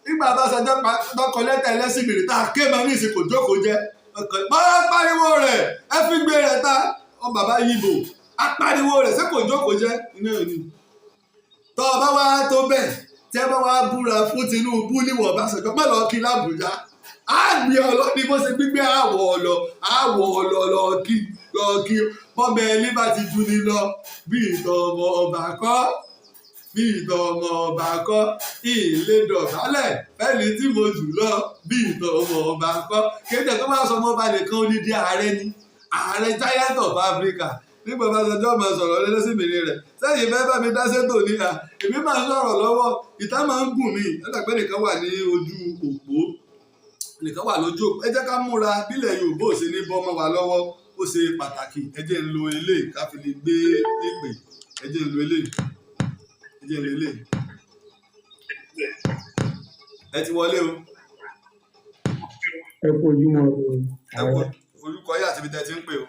Nígbà bá sọjọ́ tọkọ lẹ́tà ẹlẹ́sìn mìíràn tá a ké mọ́ ní ìsìnkú jókòó jẹ́ máa pariwo rẹ̀, ẹ fi gbé rẹ̀ ta ọ bàbá yìí bò apariwo rẹ̀, ṣé kò jókòó jẹ́ iná ni. Tọ́ ọ bá wá tó bẹ́ẹ̀, tí ẹ bá wá búra fún Tinubu níwọ̀n Ọbásanjọ́, má lọ kí l'Àbújá, á gbé ọ lọ ní bó ṣe gbígbé àwọ̀ ọ̀lọ́ àwọ̀ ọ̀lọ́ lọ kí lọ kí. Bọ́mọ ẹni bá ti ju ni lọ, bí ìtàn ọmọ ọba kọ́, bí ìtàn ọmọ ọba kọ́, ìlé dọ̀bálẹ̀ fẹ́ni tí mo jù lọ, bí ìtàn ọmọ ọba kọ́. Kéde tó bá sọ ọmọ ọba nìkan, odidi ààrẹ ni, ààrẹ giant of Africa. Nígbà bá sọjọ́ máa sọ̀rọ̀ lẹ́lẹ́sìn mìíràn rẹ̀ sẹ́yìn fẹ́ bá mi dá sétò ní à, èmi máa ń sọ̀rọ̀ lọ́wọ́, ìta máa ń gùn mí. Ẹ̀dàgbẹ́ nìkan wà ní ojú òpó, nìkan wà lójú òpó. Ẹ jẹ́ ká múra bílẹ̀ Yorùbá ò ṣe ní bọ́ mọ́ wa lọ́wọ́. Ó ṣe pàtàkì. Ẹ jẹ́ ń lo eléyìí ká fi lè gbé ìpè. Ẹ jẹ́ ń lo eléyìí, ẹ jẹ́ ń lo eléyìí. Ẹ ti wọlé o.
Ẹ kú ojúmọ́ o.
Ẹ kú. Orúkọ yìí àti ibi tẹ́ ti ń pè o?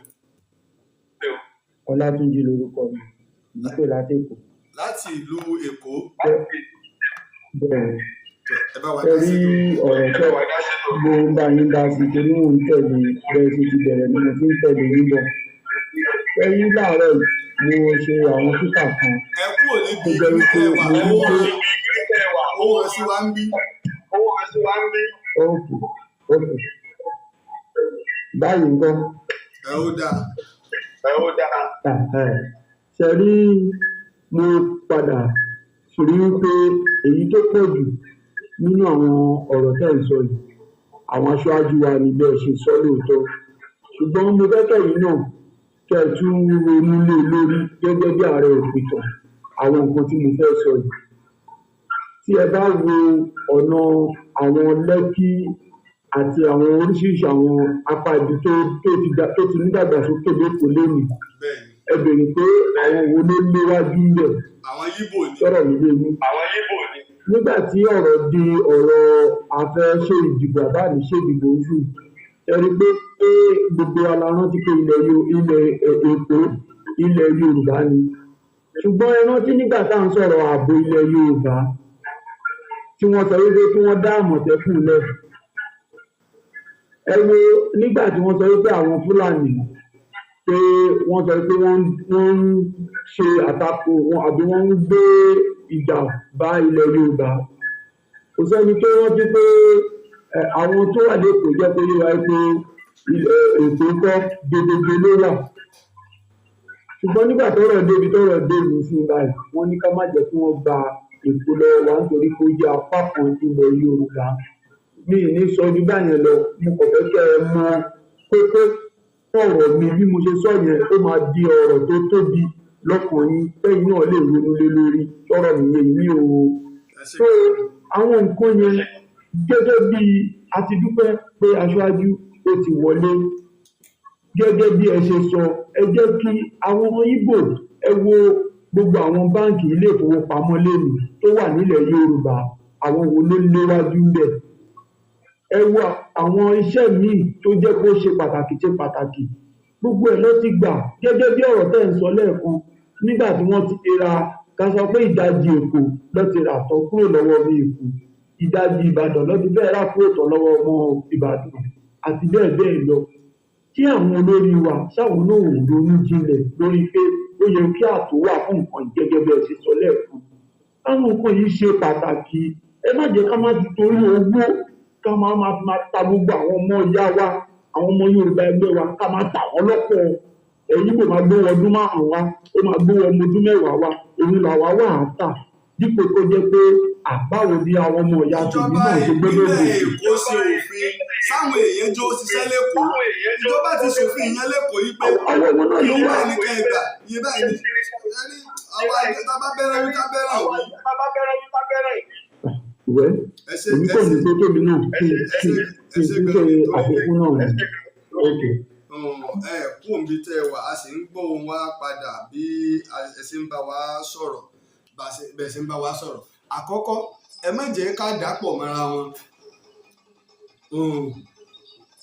Ọlátúnjí lorúkọ mi, mo ń pè láti Èkó.
Láti ìlú Èkó.
Bẹ́ẹ̀.
Ẹ bá wa
Ẹ
dá
rí
sí ètò.
ọ̀rọ̀ tó mo ń bá yín dá sí, torí mò ń tẹ̀lé bẹ́ẹ̀ ṣe ti bẹ̀rẹ̀ ni mo ti ń tẹ̀lé yín bọ̀. Ẹ rí, láàárọ̀ yìí mo ṣe àwọn kíkà kan
Ẹ kúrò níbi
tó jẹ́
ibi
wípé
tẹ́ wà.
mo rí pé
Owó sí wa ń bí.
Ok, báyìí nǹkan.
Ẹ ó dáa.
Ṣe rí, mo padà rí wípé èyí tó pọ̀ jù nínú àwọn ọ̀rọ̀ tẹ́ ẹ̀ ń sọ yìí, àwọn aṣáájú wa ni bẹ́ẹ̀ ṣe sọ lóòótọ́, ṣùgbọ́n mo fẹ́ kẹ́yìn náà kẹ́ ẹ tún ronú lé lórí gẹ́gẹ́ bí ààrẹ òpìtàn. Àwọn nǹkan tí mo fẹ́ sọ yìí, tí ẹ bá wo ọ̀nà àwọn Lẹ́kí àti àwọn oríṣiríṣi àwọn apá ibi tó ti nídàgbàsókè l'Ékòó lénìí, ẹ béèrè pé àwọn wo ló léwájú ńbẹ̀?
Àwọn Yíbò ni.
Sọ̀rọ̀ mi yé yín? Nígbà tí ọ̀rọ̀ di ọ̀rọ̀ a fẹ́ ṣe ìdìbò àbá ní ṣe ìdìbò oṣù, ẹ rí i pé gbogbo wa la rántí pé ilẹ̀ Èkó, ilẹ̀ Yorùbá ni. Ṣùgbọ́n ẹ rántí nígbà tá à ń sọ̀rọ̀ ààbò ilẹ̀ Yorùbá, tí wọ́n sọ wípé kí wọ́n dá Àmọ̀tẹ́kùn lẹ̀. Ẹ wo nígbà tí wọ́n sọ wípé àwọn Fúlàní, pé wọ́n sọ pé wọ́n ń ṣe àtakò wọn àbí wọ́n ń gbé ìjà bá ilẹ̀ Yorùbá, kò sẹ́ni tó rántí pé àwọn tó wà l'Ékòó jẹ́ pé yé wa pé ilẹ̀ Èkó kọ́ gedegbe ló wà. Ṣùgbọ́n nígbà tọ́rọ̀ débi tọ́rọ̀ dé ìlú sí báyìí, wọ́n ní ká má jẹ́ kí wọ́n gba Èkó lọ́wọ́ wa nítorí pé ó jẹ́ apá kan ilẹ̀ Yorùbá. Mi ì ní sọ ju báyẹn lọ. Mo kàn fẹ́ kẹ́ ẹ mọ kókó ọ̀rọ̀ mi. Bí mo ṣe sọ yẹn, ó máa di ọ̀rọ̀ tó tóbi lọ́kàn yín, tẹ́yin náà lè ronú lé lórí. Sọ̀rọ̀ mi yé mi o?
Ẹ ṣe.
So àwọn nǹkan yẹn, gẹ́gẹ́ bí a ti dúpẹ́ pé aṣáájú ó ti wọlé, gẹ́gẹ́ bí ẹ ṣe sọ, ẹ jẹ́ kí àwọn ọmọ Ìgbò, ẹ wo gbogbo àwọn báǹkì, ilé ìfowópamọ́ lẹ́nu tó wà nílẹ̀ Yorùbá, àwọn wo ló léwájú ńbẹ̀? Ẹ wo àwọn iṣẹ́ míì tó jẹ́ kó ṣe pàtàkì, ṣe pàtàkì, gbogbo ẹ̀ ló ti gbà. Gẹ́gẹ́ bí ọ̀rọ̀ tẹ́ ń sọ lẹ́ẹ̀kan, nígbà tí wọ́n ti ra, ká sọ pé ìdajì Èkó ló ti rà tán kúrò lọ́wọ́ ọmọ Èkó, ìdajì Ìbàdàn ló ti fẹ́ẹ́ rà kúrò tán lọ́wọ́ ọmọ Ìbàdàn, àti bẹ́ẹ̀ bẹ́ẹ̀ lọ, tí àwọn olórí wa ṣáwọn náà ò ronú jinlẹ̀ lórí pé ó yẹ kí ààtò wà fún nǹkan yìí, gẹ́gẹ́ bí ẹ ṣe sọ lẹ́ẹ̀kan. Àwọn nǹkan yìí ṣe pàtàkì. Ẹ má jẹ́ ká má ti torí owó ká máa máa máa ta gbogbo àwọn ọmọ ìyá wa, àwọn ọmọ Yorùbá ẹgbẹ́ wa, ká máa tà wọ́n lọ́pọ̀. Ẹ̀yin kò máa gbówó ọdún 5 wá, ó máa gbówó ọmọ ọdún 10 wá, òun làwa wà á tà, dípò kó jẹ́ pé àbáwo bí àwọn ọmọ ìyá tèmi
Ìjọba
náà ṣe gbọ́dọ̀
ìpínlẹ̀
gòkè.
Èkó ṣe òfin sáwọn èèyàn jó ṣiṣẹ́ l'Ékòó. Ìjọba ti ṣòfin ìyẹn l'Ékòó yìí pé
Ọwọ́ wọn náà ló
iye
wà.
báyìí ní kẹ́ ẹ gbà, iye báyìí ní ẹni àwa tá a bá bẹ̀rẹ̀ wí ká bẹ̀rẹ̀ wí.
Wẹ́
Ẹ ṣe.
Èmi
Ẹ
kò ní
ṣe.
pé kémi náà kí
Ẹ
kí
ṣe.
kí
Ẹ
n
ṣe
tún
gan
ṣe
ni torí pé
àfikún náà ni. Ok.
Ẹ kú òǹbí tẹ́ ẹ wà, a sì ń gbọ́ ohùn wa padà bí ẹ ṣe ń bá wa sọ̀rọ̀, bẹ́ẹ̀ ṣe ń bá wa sọ̀rọ̀. Àkọ́kọ́, ẹ má jẹ́ ká dàpọ̀ mọ́ra wọn.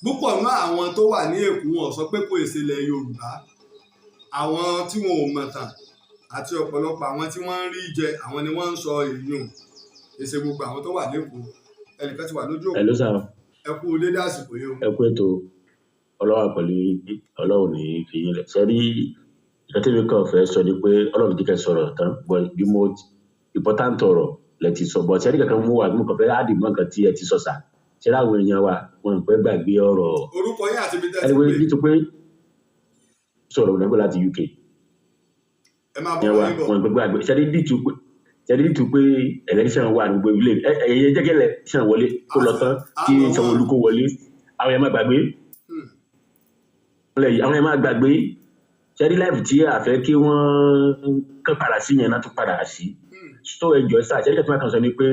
Púpọ̀ náà àwọn tó wà ní Èkó, wọn sọ pé kò èsè ilẹ̀ Yorùbá. Àwọn tí wọn ò mọ̀ tàn àti ọ̀pọ̀lọpọ̀ àwọn tí wọ́n ń rí jẹ, àwọn ni wọ́n ń sọ èèyàn èsè gbogbo àwọn tó wà lẹ́kọ̀ọ́. Ẹnìkan ti wà lójú òpó.
Hello sir.
Ẹ kú dédé àsìkò yìí o.
Ẹ kú ètò. Ọlọ́wà pẹ̀lú yín, Ọlọ́run ní fi yín lẹ̀. Sẹ́rí ìkan tí mi kàn fẹ́ sọ ni pé Ọlọ́run ti kẹ́ sọ̀rọ̀ tán, but the most important ọ̀rọ̀ lẹ ti sọ. But sẹ́rí kankan mú wa, mo kàn fẹ́ add mọ́ nǹkan tí ẹ ti sọ sà. Sẹ́rí àwọn èèyàn wa, wọn ò pẹ́ gbàgbé ọ̀rọ̀.
Orúkọ yín àti ibi tẹ́ ti
Anyway,
pè.
Nítorí pé sọ̀rọ̀ nígbà láti UK.
Ẹ máa bọ̀
Yẹn wa
wọ́n yín bọ̀.
Wọn ò pẹ́ gbàgbé. Sẹ́rí dìtú pé election wà ní gbogbo ilé ẹ̀yẹ jẹ́ kí election wọlé kó lọ tán, kí
Àmọ́ wọn.
Sanwó-Olú kó wọlé, àwọn yẹn má gbàgbé lẹ yìí, àwọn yẹn máa gbàgbé. Sẹ́rí life tí a fẹ́ kí wọ́n kàn padà sí yẹn náà tún padà sí. So ẹjọ́ sá, sẹ́rí kẹ́tọ́ máa kàn sọ ni pé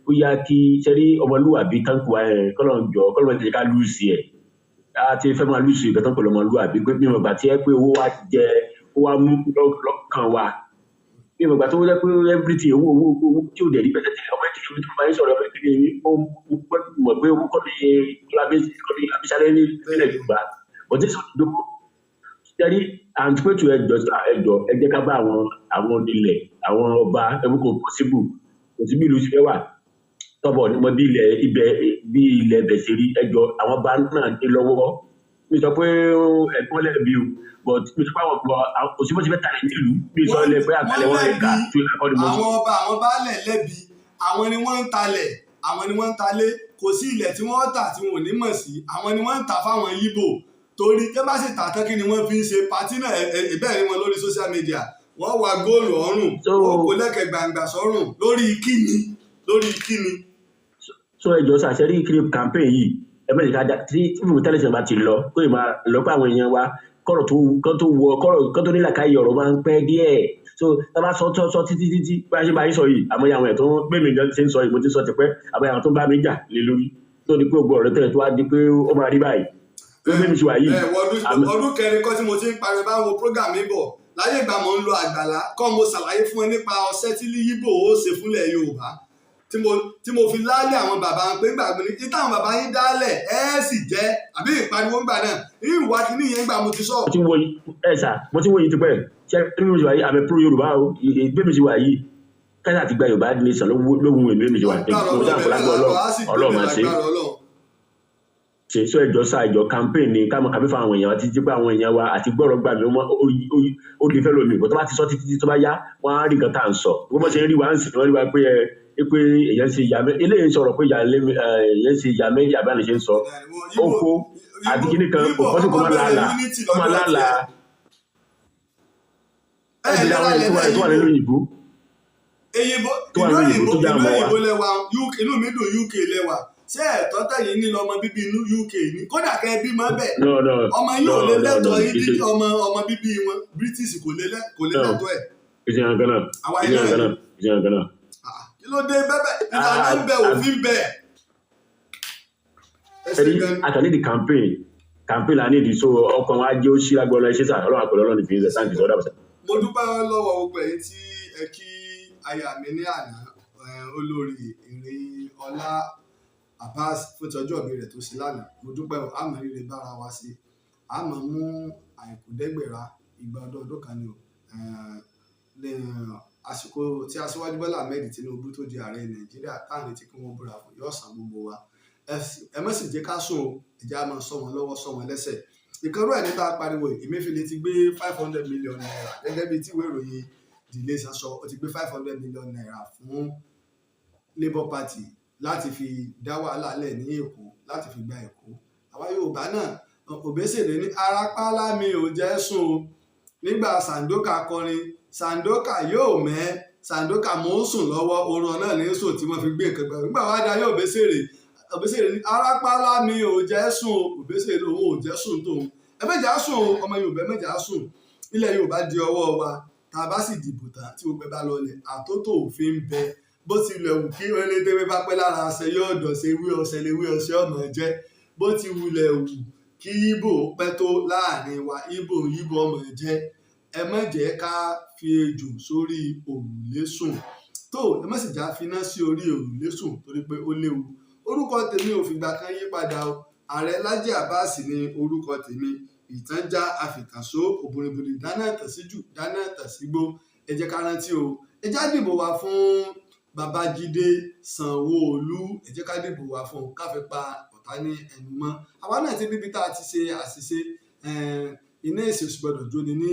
ó yá kí sẹ́rí ọmọlúwàbí táǹkù wa yẹn, kọ́lọ̀ ń jọ kọ́lọ̀ ń jẹ́ ká lose ẹ̀. A ti fẹ́ máa lose ìgbà tán pẹ̀lú ọmọlúwàbí pé mímọ̀ gbà tí ẹ pé owó wa jẹ, ó wá mú lọ́kàn wa, mímọ̀ gbà tó jẹ́ pé everything owó, owó, owó tí ò dẹ̀ rí bẹ́ẹ̀ tẹ́lẹ̀. Ọmọ ìkíni tó máa ń sọ̀rọ̀, ọmọ ìkíni ó mọ̀ pé owó kọ́ ni kọ́ni ní ilẹ̀ Yorùbá, but this one ló sẹ́rí. And pé tu ẹjọ́ sá, ẹjọ́ ẹ jẹ́ ká bá àwọn onílẹ̀, àwọn ọba ẹ̀mú. Kò possible, kò sí bí ìlú ṣe fẹ́ wà tọ́bọ̀ ní mọ bí ilẹ̀ ibẹ̀, bí ilẹ̀ ibẹ̀ ṣe rí. Ẹjọ́, àwọn ọba náà ní lọ́wọ́. Mi sọ pé ẹ̀gbọ́n lẹ́bi o, but mi sọ pé àwọn ọba kò sí bó ṣe fẹ́ talẹ̀ nílùú. Mi sọ lẹ pé àkàlẹ̀ wọn lè kà tó ẹ̀kọ́ ni mo sọ.
Àwọn ọba, àwọn baálẹ̀ lẹ́bi. Àwọn ni wọ́n ń talẹ̀, àwọn ni wọ́n ń talé. Kò sí ilẹ̀ tí wọ́n tà tí wọn ò ní mọ̀ sí. Àwọn ni wọ́n ń tà fáwọn Yíbò, torí tẹ́ bá sì tà tán, kí ni wọ́n fi ń ṣe party náà? Ẹ bẹ́ẹ̀ ni wọn lórí social media, wọ́n wá góòlù ọrùn, wọ́n kó lẹ́kẹ̀ gbangba sọ́rùn. Lórí kíni? Lórí kíni?
So ẹjọ́ sà, ṣe rí kiri campaign yìí, ẹ bẹ́ẹ̀ ká tí fífún tẹ́lẹ̀sẹ̀ bá ti lọ kó ì máa lọ pé àwọn èèyàn wa kọ́rọ̀ tó kọ́ tó wọ kọ́rọ̀ kọ́ tó nílà káyọ̀, ọ̀rọ̀ máa ń pẹ́ díẹ̀. So tá a bá sọ sọ sọ títí títí bá a ṣe bá yín sọ yìí, àmọ́ àwọn ẹ̀ tó ń gbé mi gan ṣe ń sọ yìí, mo ti sọ tipẹ́, àmọ́ àwọn tó ń bá mi jà lé lórí tó di pé ògbó ọ̀rọ̀ tẹ̀lé tó wá di pé ó máa rí báyìí tó gbé mi ṣe wà yìí.
Ẹ wọ ọdún 4 kọ́ tí mo ti ń pariwo bá ń wo program mi bọ̀ láyé ìgbà mo ń lo àgbàlá kọ́. Mo ṣàlàyé fún ẹ nípa ọṣẹ́ tí Yíbò ó ṣe fúnlẹ̀ Yorùbá tí mo fi lálẹ́ àwọn bàbá pé gbàgbé ní táwọn bàbá yín dálẹ̀ ẹ sì jẹ́ àbí ìpariwo ńgbà náà ìwà kìíní yẹn gbà mo ti sọ.
Mo ti wo ẹ sà, mo ti wo yìí tipẹ́. Ṣé bí mo ṣe wà yìí, àmì pro Yorùbá o. Bí mo ṣe wà yìí, káyà ti gba Yorùbá nation ló wù mí. Bí mo ṣe wà yìí, mo dáhùn lágbó Ọlọ́run, Ọlọ́run máa ṣe ṣe. So ẹjọ́ sá, ẹjọ́, campaign ni ká máa kàbí fún àwọn èèyàn àti jí pé àwọn èèyàn wa àti gbọ́rọ̀ gbà mí ó lè fẹ́ lómi ìbò tó bá ti sọ títí tó bá yá, wọ́n á rí nǹkan tá à ń sọ. Bí wọ́n ṣe ń rí wa ń sìn, wọ́n rí wa pé ẹ pé èèyàn ṣe ìyá mẹ́ eléyìí ń sọ̀rọ̀ pé èèyàn ṣe ìyá mẹ́ ìyá bá lè ṣe ń sọ oko àti kíní kan kò kọ́ sí kó má làálàá, kó má làálàá. Ẹ bí àwọn èèyàn tó wà nínú òyìnbó
èyìnbó
tó wà
ìlú
nínú òyìnbó
òyìnbó
tó jẹ́
ìlú
àmọ́ wa.
Òyìnbó lẹ́wà UK, inú mi dùn. UK lẹ́wà, ṣé ẹ̀tọ́ tẹ̀yìn ní lọ́mọ bíbí inú UK ní? Kódà kẹ́ ẹ bímọ bẹ́ẹ̀,
No, no.
ọmọ yìí ò
No,
lè
no, no.
lẹ́tọ̀ọ́ yìí.
Kì í ṣe
Ọmọ bíbí wọn British kò lè
No.
lẹ́tọ̀ọ́ ẹ̀.
Kì í ṣe nǹkan náà.
Àwa
Kì í ṣe
iná
nǹkan náà, kì í ṣe nǹkan náà.
Ah, kí ló dé bẹ́ẹ̀? Ìlànà ń bẹ, òfin bẹ. Ẹ ṣe
Ẹni
gan.
a kàn need the campaign, campaign la need. So ọkàn wa jẹ́ ó ṣí lágbọ́n lọ. Ẹ ṣe sà, Ọlọ́run àpẹẹrẹ, Ọlọ́run ìfìyín sẹ̀. Thank you sir, ọ̀dà bọ̀sẹ̀.
Mo dúpẹ́ lọ́wọ́ gbogbo ẹ̀yin tí ẹ kí aya mi ní àná, olórí Ìrìn Ọlá Abbas, fún ti ọjọ́ ìbí rẹ̀ tó ṣe lánàá. Mo dúpẹ́ o. Àmọ́ rere bára wa sí, àmọ́ mú àìkú dẹ́gbẹ̀rà ìgbà ọdún ọdún kan ni o. Ní àsìkò tí Aṣíwájú Bọ́lá Ahmed Tinubu tó di ààrẹ Nàìjíríà táwọn retí kí wọ́n búra fún, yóò san gbogbo wa. Ẹ má sì jẹ́ ká sùn o. Ẹ jẹ́ á máa sọ wọn lọ́wọ́, sọ wọn lẹ́sẹ̀. Ìkanrú ẹ̀ ní tá a pariwo yìí, Emefiele ti gbé ₦500 million gẹ́gẹ́ bíi tí ìwé ìròyìn The Nation sọ. Ó ti gbé ₦500 million fún Labour Party láti fi dá wàhálà lẹ̀ ní Èkó, láti fi gba Èkó. Àwa Yorùbá náà, Òbésèré ní arápálá mi ò jẹ́ sùn o. Nígbà Sàǹdókà kọrin, Sàǹdókà yóò mẹ́ Sàǹdókà, mò ń sùn lọ́wọ́, oorun náà ní sùn tí wọ́n fi gbé nǹkan gbà. Nígbà wá dá yóò Òbésèré, Òbésèré ní arápálá mi ò jẹ́ sùn o. Òbésèré òun ò jẹ́ sùn tóun. Ẹ mẹ́jà sùn o, ọmọ Yorùbá, ẹ mẹ́jà sùn. Ilẹ̀ Yorùbá di ọwọ́ wa. Tá a bá sì dìbò tán, tí gbogbo ẹ bá lọlẹ̀, àtótó òfin ń bẹ. Bó tilẹ̀ wù kí elédèwé bá pẹ́ lára ọṣẹ, yóò dọ̀ṣẹ́. Ewé ọṣẹ lewé ọṣẹ ọmọ jẹ́. Bó ti wulẹ̀ wù kí Ìgbò pẹ́ tó láàrin wa, Ìgbò Ìgbò ọmọ jẹ́. Ẹ má jẹ́ ká fi ejò sórí òrùlé sùn tó, ẹ má sì já finá sí orí òrùlé sùn torí pé ó léwu. Orúkọ tèmi ò fìgbà kan yí padà o. Ààrẹ Laji Abbas ní orúkọ tèmi. Ìtànjá àfìtànṣó òbòrìbòrì dáná tẹ̀síjù dáná tẹ̀sígbó. Ẹ jẹ́ ká rántí o, ẹ já dìbò wa fún Babájídé Sanwó-Olú. Ẹ jẹ́ ká dìbò wa fún un, ká fi pa ọ̀tá ní ẹnu mọ́. Àwa náà ti níbi tá a ti ṣe àṣìṣe, iná èsì òsì gbọdọ̀ jóni ní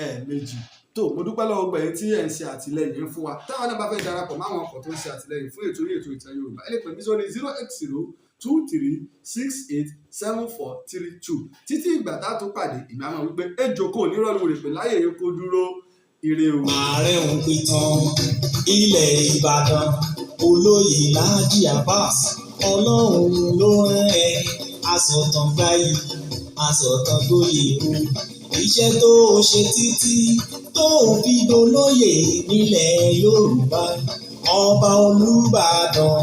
ẹ̀ẹ̀mejì. Tó mo dúpẹ́ lọ́wọ́ gbẹ̀yìn tí ẹ̀ ń ṣe àtìlẹyìn fún wa. Táwọn náà bá fẹ́ darapọ̀ máwọn ọkọ̀ tó ń ṣe àtìlẹyìn fún ètò yìí, ètò Ìtàn Yorùbá, ẹ lè pè mí sórí 08023687432. Títí ìgbà tá a tún pàdé, ìmọ̀ àmọ́ wípé ejò kò ní rọ́ọ̀lù rè pé láyè kó dúró. Ire o.
Ààrẹ òǹpìtàn ilẹ̀ Ìbàdàn, olóyè Laji Abbas, Ọlọ́run ló rán ẹ. Asọ̀tàn gbayì, asọ̀tàn gboyè o. Iṣẹ́ tó o ṣe títí tó o fi dolóyè nílẹ̀ Yorùbá, ọba Olúbàdàn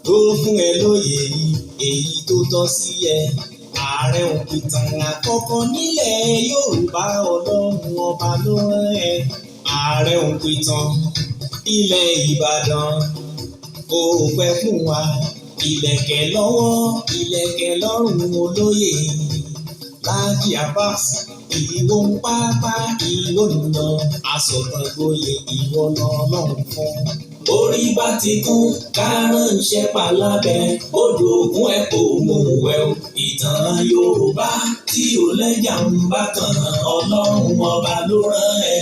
ló fún ẹ lóyè yìí, èyí tó tọ́ sí ẹ. Ààrẹ òǹpìtàn àkọ́kọ́ nílẹ̀ Yorùbá, Ọlọ́run ọba ló rán ẹ. Ààrẹ òǹpìtàn ilẹ̀ Ìbàdàn, kò pẹ́ fún wa. Ìlẹ̀kẹ̀ lọ́wọ́, ìlẹ̀kẹ̀ lọ́rùn, olóyè Laji Abbas. Ìwọ ń pápá, ìwọ ń lọ, asọ̀tàn gboyè, ìwọ lọ́lọ́run fún. Orí bá ti kún, ká ránṣẹ́ palábẹ́ odò ògùn ẹ̀ kò mú wẹ̀ o. Ìtàn Yorùbá tí ò lẹ́jà ń bá kan, Ọlọ́run ọba ló rán ẹ.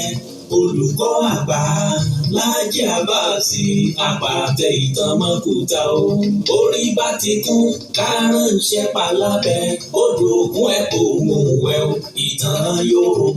Olùkọ́ àgbà Laji Abbas, àpàtẹ ìtàn mọ́kúta o. Orí bá ti kún, ká ránṣẹ́ palábẹ́ odò ògùn ẹ̀ kò mú wẹ̀ o. Ìtàn Yorùbá.